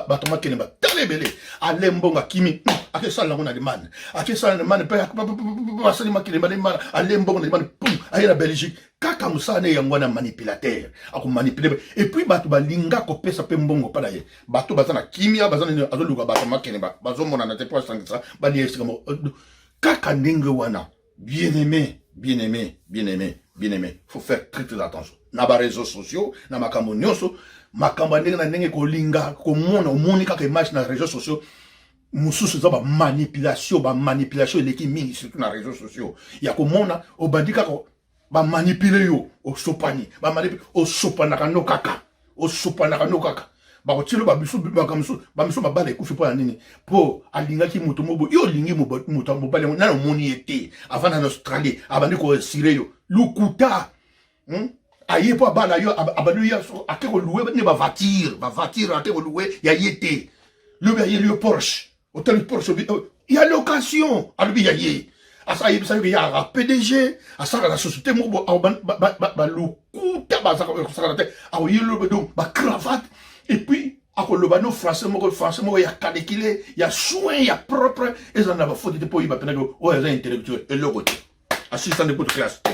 bato makelemba tala ebele, ale mbongo akimi, akesala yango na Allemagne, akesala na Allemagne mpe asali makelemba na Allemagne, ale mbongo na Allemagne, pum, aye na Belgique. Kaka mosala ne yango wana, manipulateur, akomanipule. Et puis bato balinga kopesa mpe mbongo mpa na ye. Bato baza na kimia, baza nini, azoluka bato makelemba bazomonana te mpo asangisa balia esika moko kaka ndenge wana. Bien aimé, bien aimé, bien aimé, bien aimé, faut faire très très attention na ba réseaux sociaux, na makambo nyonso, makambo ya ndenge na ndenge. Kolinga komona, omoni kaka image na réseaux sociaux mosusu, eza bamanipulation. Bamanipulation eleki mingi, surtout na réseaux sociaux. Ya komona, obandi kaka bamanipule yo, osopani, bamanipule, osopanaka no kaka, osopanaka no kaka. Bakotielo babiso bakamso, bamiso mabala ekufi. Mpo na nini? Mpo alingaki moto moko, yo olingi moto mobali yango, nani omoni ye te, avanda na Australie, abandi koassurer yo lukuta, Aye mpo abala yo, abandi yo, ake kolouer ne bavoiture, bavoiture ake kolouer ya ye te. Lobi ayeli yo Porsche, otali Porsche ya location, alobi ya ye. Asa ayebisa yo ke yaka PDG, asalaka na société moko, balukuta bazakosakana te. Akoyeli donc bacravate, et puis akoloba no français moko, français moko ya calculé, ya soin, ya propre, eza na bafaute te, mpo oyeba mpenaki oyo aza intellectuel. Eloko te, assistant de kutu classe te.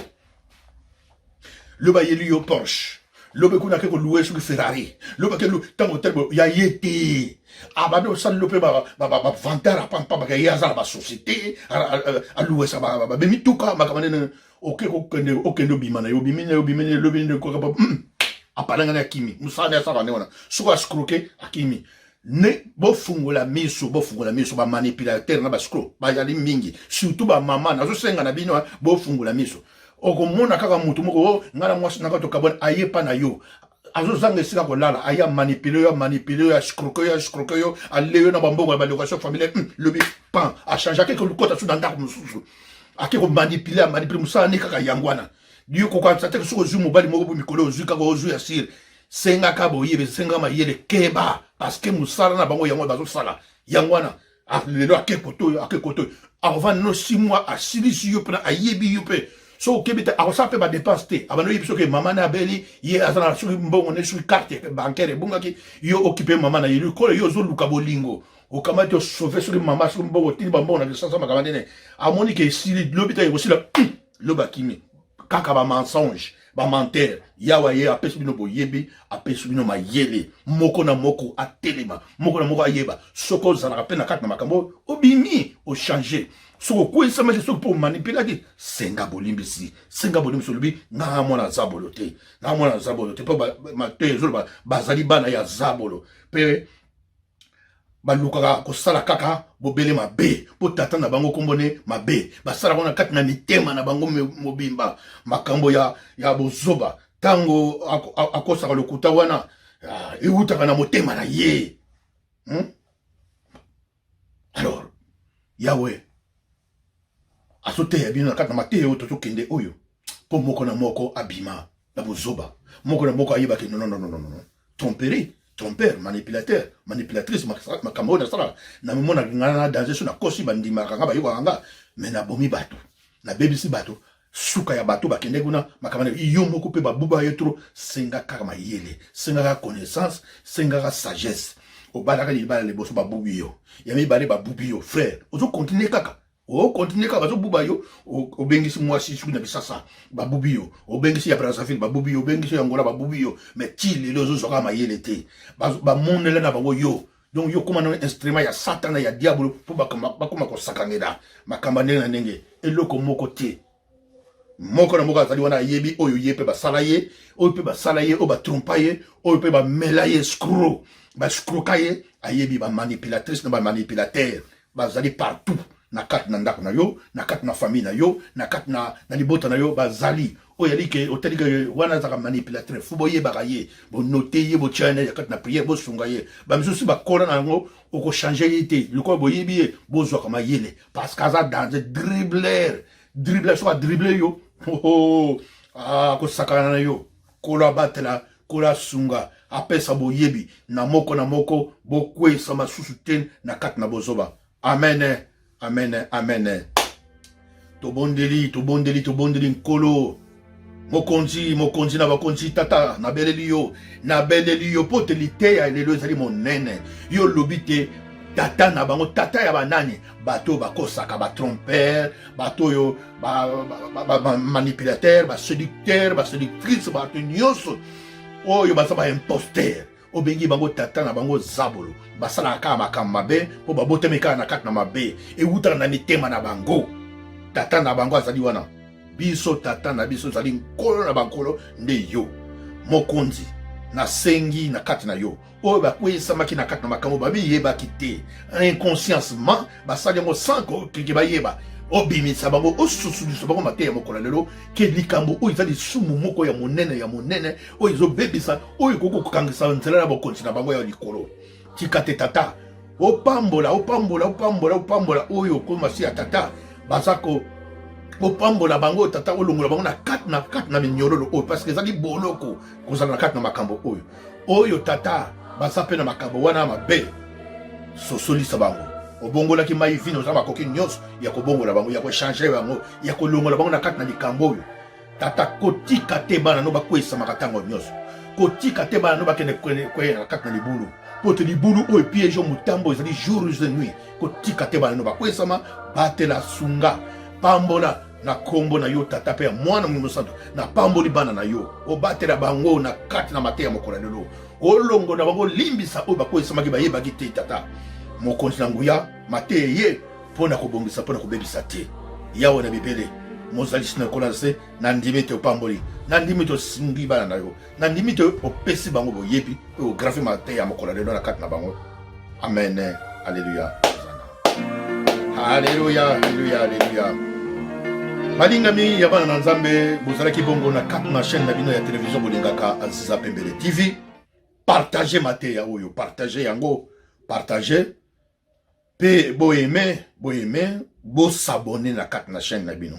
Lobi ayeli yo Porsche, lobi kuna ake kolouer soki Ferrari, lobi ake ntango otali ya ye te, abandi osalelo mpe bavantard apampambaka ye aza na basociété, alouesa bamituka, makambo nene. Oke kokende, okende, obima na ye, obimi na ye, obimi na ye, lobi nde koka apalangani, akimi. Mosala nde asalaka nde wana, soki aescroquer, akimi. Ne bofungola miso, bofungola miso, bamanipulateur na baescrocs bazali mingi, surtout bamama. Nazosenga na bino, bofungola miso. Okomona kaka motu moko, o ngai na mwasi nanga tokabwana, aye pa na yo, azozanga esika kolala, aya manipule yo, amanipule yo, aescroquer yo, aescroquer yo, ale yo na bambongo ya balocation familiale. Lobi pan achange, ake kolukota su na ndako mosusu, ake komanipule, amanipule. Mosala ne kaka yango wana. Yo kokanisa te soki ozwi mobali moko bo mikolo, ozwi kaka, ozwi ya sire. Sengaka boyebi, sengaka mayele, keba, parce que mosala na bango yango bazosala yango wana. Lelo ake koto oyo, ake koto oyo, akovanda no 6 mois, asilisi yo mpena, ayebi yo mpe. Soki okebi te, akosala mpe badepense te. Abandi oyebi soki mama na abeli ye, aza na soki mbongo ne, soki carte bancaire ebungaki, yo okipe mama na ye. Likolo yo ozoluka bolingo, okamati, osauve soki mama, soki mbongo, otindi bambongo na Kinshasa, makambo ndene, amoni ke esili. Lobi te ekosila, lobi akimi kaka bamensonge, bamenteurs. Yawa ye apesi bino boyebi, apesi bino mayele. Moko na moko atelema, moko na moko ayeba. Soki ozalaka mpe na kati na makambo, obimi, ochange. Soki okweyisamaki, soki mpo omanipulaki, senga bolimbisi, senga bolimbisi. Olobi nga mwana zabolo te, nga mwana zabolo te, mpo mateyo ezoloba bazali bana ya zabolo mpe balukaka kosala kaka bobele mabe, mpo tata na bango kombo ne mabe. Basalaka na kati na mitema na bango mobimba makambo ya bozoba. Ntango akosaka lokuta wana, ewutaka na motema na ye? Alors Yawe azoteya bino na kati na mateya oyo tozokende oyo, mpo moko na moko abima na bozoba, moko na moko ayebaki non, non, non, non, non, tromperie, trompeur, manipulateur, manipulatrice. Makambo oyo nasalaka, namonaka ngai na danger. So nakosi, bandimaka nga, bayokaka nga, mais nabomi bato, nabebisi bato. Suka ya bato bakende kuna, makambo yo moko mpe babuba ye trop. Senga kaka mayele, senga kaka connaissance, senga kaka sagesse. Obalaka libala liboso, babubi yo, ya mibale babubi yo. Frère, ozocontinuer kaka, ocontinuer kaka, bazobuba yo. Obengisi mwasi soki na Kisasa, babubi yo. Obengisi ya Brazzaville, babubi yo. Obengisi ya Angola, babubi yo. Mais ti lelo ozozwa kaka mayele te. Bamonela na bango yo. Donc yo koma na instrument ya Satana, ya diabolo, mpo bakoma kosakangela makambo ndenge na ndenge. Eloko moko te. Moko na moko azali wana, ayebi oyo ye mpe basala ye, oyo mpe basala ye, oyo batrompa ye, oyo mpe bamela ye escroc, baescroka ye, ayebi. Bamanipulatrice na bamanipulateur bazali partout, na kati na ndako na yo, na kati na famille na yo, na kati na libota na yo. Bazali oyo yali ke otali ke wana azalaka manipulateur, faut boyebaka ye, bonote ye, botia ye na kati na prière, bosunga ye. Bamisusu bakola na yango, okochange ye te. Lokola boyebi ye, bozwaka mayele, parce que aza danger, dribbleur, dribbleur. Soki adrible yo, akosakana na yo. Kolo abatela, Kolo asunga, apesa boyebi na moko na moko. Bokweyisa masusu te na kati na bozoba. Amen, amen, amen. Tobondeli, tobondeli, tobondeli Nkolo. Mokonzi, mokonzi na bakonzi, tata, nabeleli yo, nabeleli yo mpo te liteya lelo ezali monene. Yo olobi te tata na bango, tata ya banani? Bato oyo bakosaka, batromper, bato oyo bamanipulateur, baseducteur, baseductrice, bato nyonso oyo baza baimposteur, obengi bango tata na bango zabolo. Basalaka kaka makambo mabe mpo babotami kaka na kati na mabe, ewutaka na mitema na bango. Tata na bango azali wana. Biso tata na biso ezali nkolo na bankolo, nde yo mokonzi. Nasengi na kati na yo oyo bakweyisamaki na kati na makambo babiyebaki te, inconsciencement basali yango sans keke bayeba, obimisa bango, osusulisa bango mateya mokolo lelo ke likambo oyo eza lisumu moko ya monene, ya monene, oyo ezobebisa, oyo ekoki kokangisa nzela na bokonzi na bango ya likolo. Tika te tata opambola, opambola, opambola, opambola oyo okomasi ya tata baza ko opambola bango tata, olongola bango na kati na kati na minyololo oyo, parce que ezali boloko kozala na kati na makambo oyo. Oyo tata baza mpe na makambo wana mabe, sosolisa bango. Obongolaki mai vino, oza makoki nyonso ya kobongola bango, ya kochange bango, ya kolongola bango na kati na likambo oyo. Tata, kotika te bana no bakweyisamaka ntango nyonso, kotika te bana no bakende kweya na kati na libulu, mpo te libulu oyo piège, motambo ezali jour et nuit. Kotika te bana no bakweyisama. Batela, sunga, pambola na nkombo na yo tata mpe ya mwana Molimo Santo. Napamboli bana na yo, obatela bango na kati na mateya mokolo ya lelo, olongola bango, limbisa oyo bakweyisamaki bayebaki te. Tata mokonzi na nguya, mateya ye mpo na kobongisa, mpo na kobebisa te. Yawe na bibele, mozalisi na lokola se, nandimi ete opamboli, nandimi ete osungi bana na yo, nandimi ete opesi bango boyebi mpe ografe mateya ya mokolo lelo na kati na bango. Amen, alleluya, alleluya, alleluya, alleluya. Balingami ya bana na Nzambe, bozalaki bongo na kati na chaîne na bino ya televizio bolingaka, Aziza Pembele TV. Partage mateya oyo, partage yango, partage mpe boyeme, boyeme, bosabone na kati na chaîne na bino.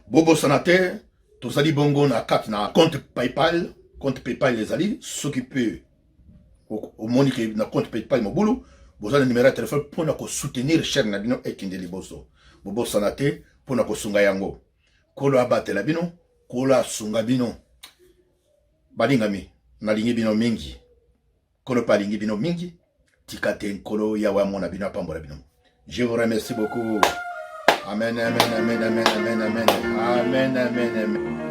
Bobosana te, tozali bongo na kati na compte PayPal. Compte PayPal ezali, soki mpe omoni ke na compte PayPal mobulu, boza na numero ya telefone mpona kosoutenir chaîne na bino ekende liboso. Bobosana te mpona kosunga yango. Nkolo abatela bino, Nkolo asunga bino. Balingami, nalingi bino mingi, Nkolo mpe alingi bino mingi. Tika te Nkolo Yawe amona bino, apambola bino. Je vous remercie beaucoup. Amen, amen, amen, amen, amen, amen, amen, amen, amen.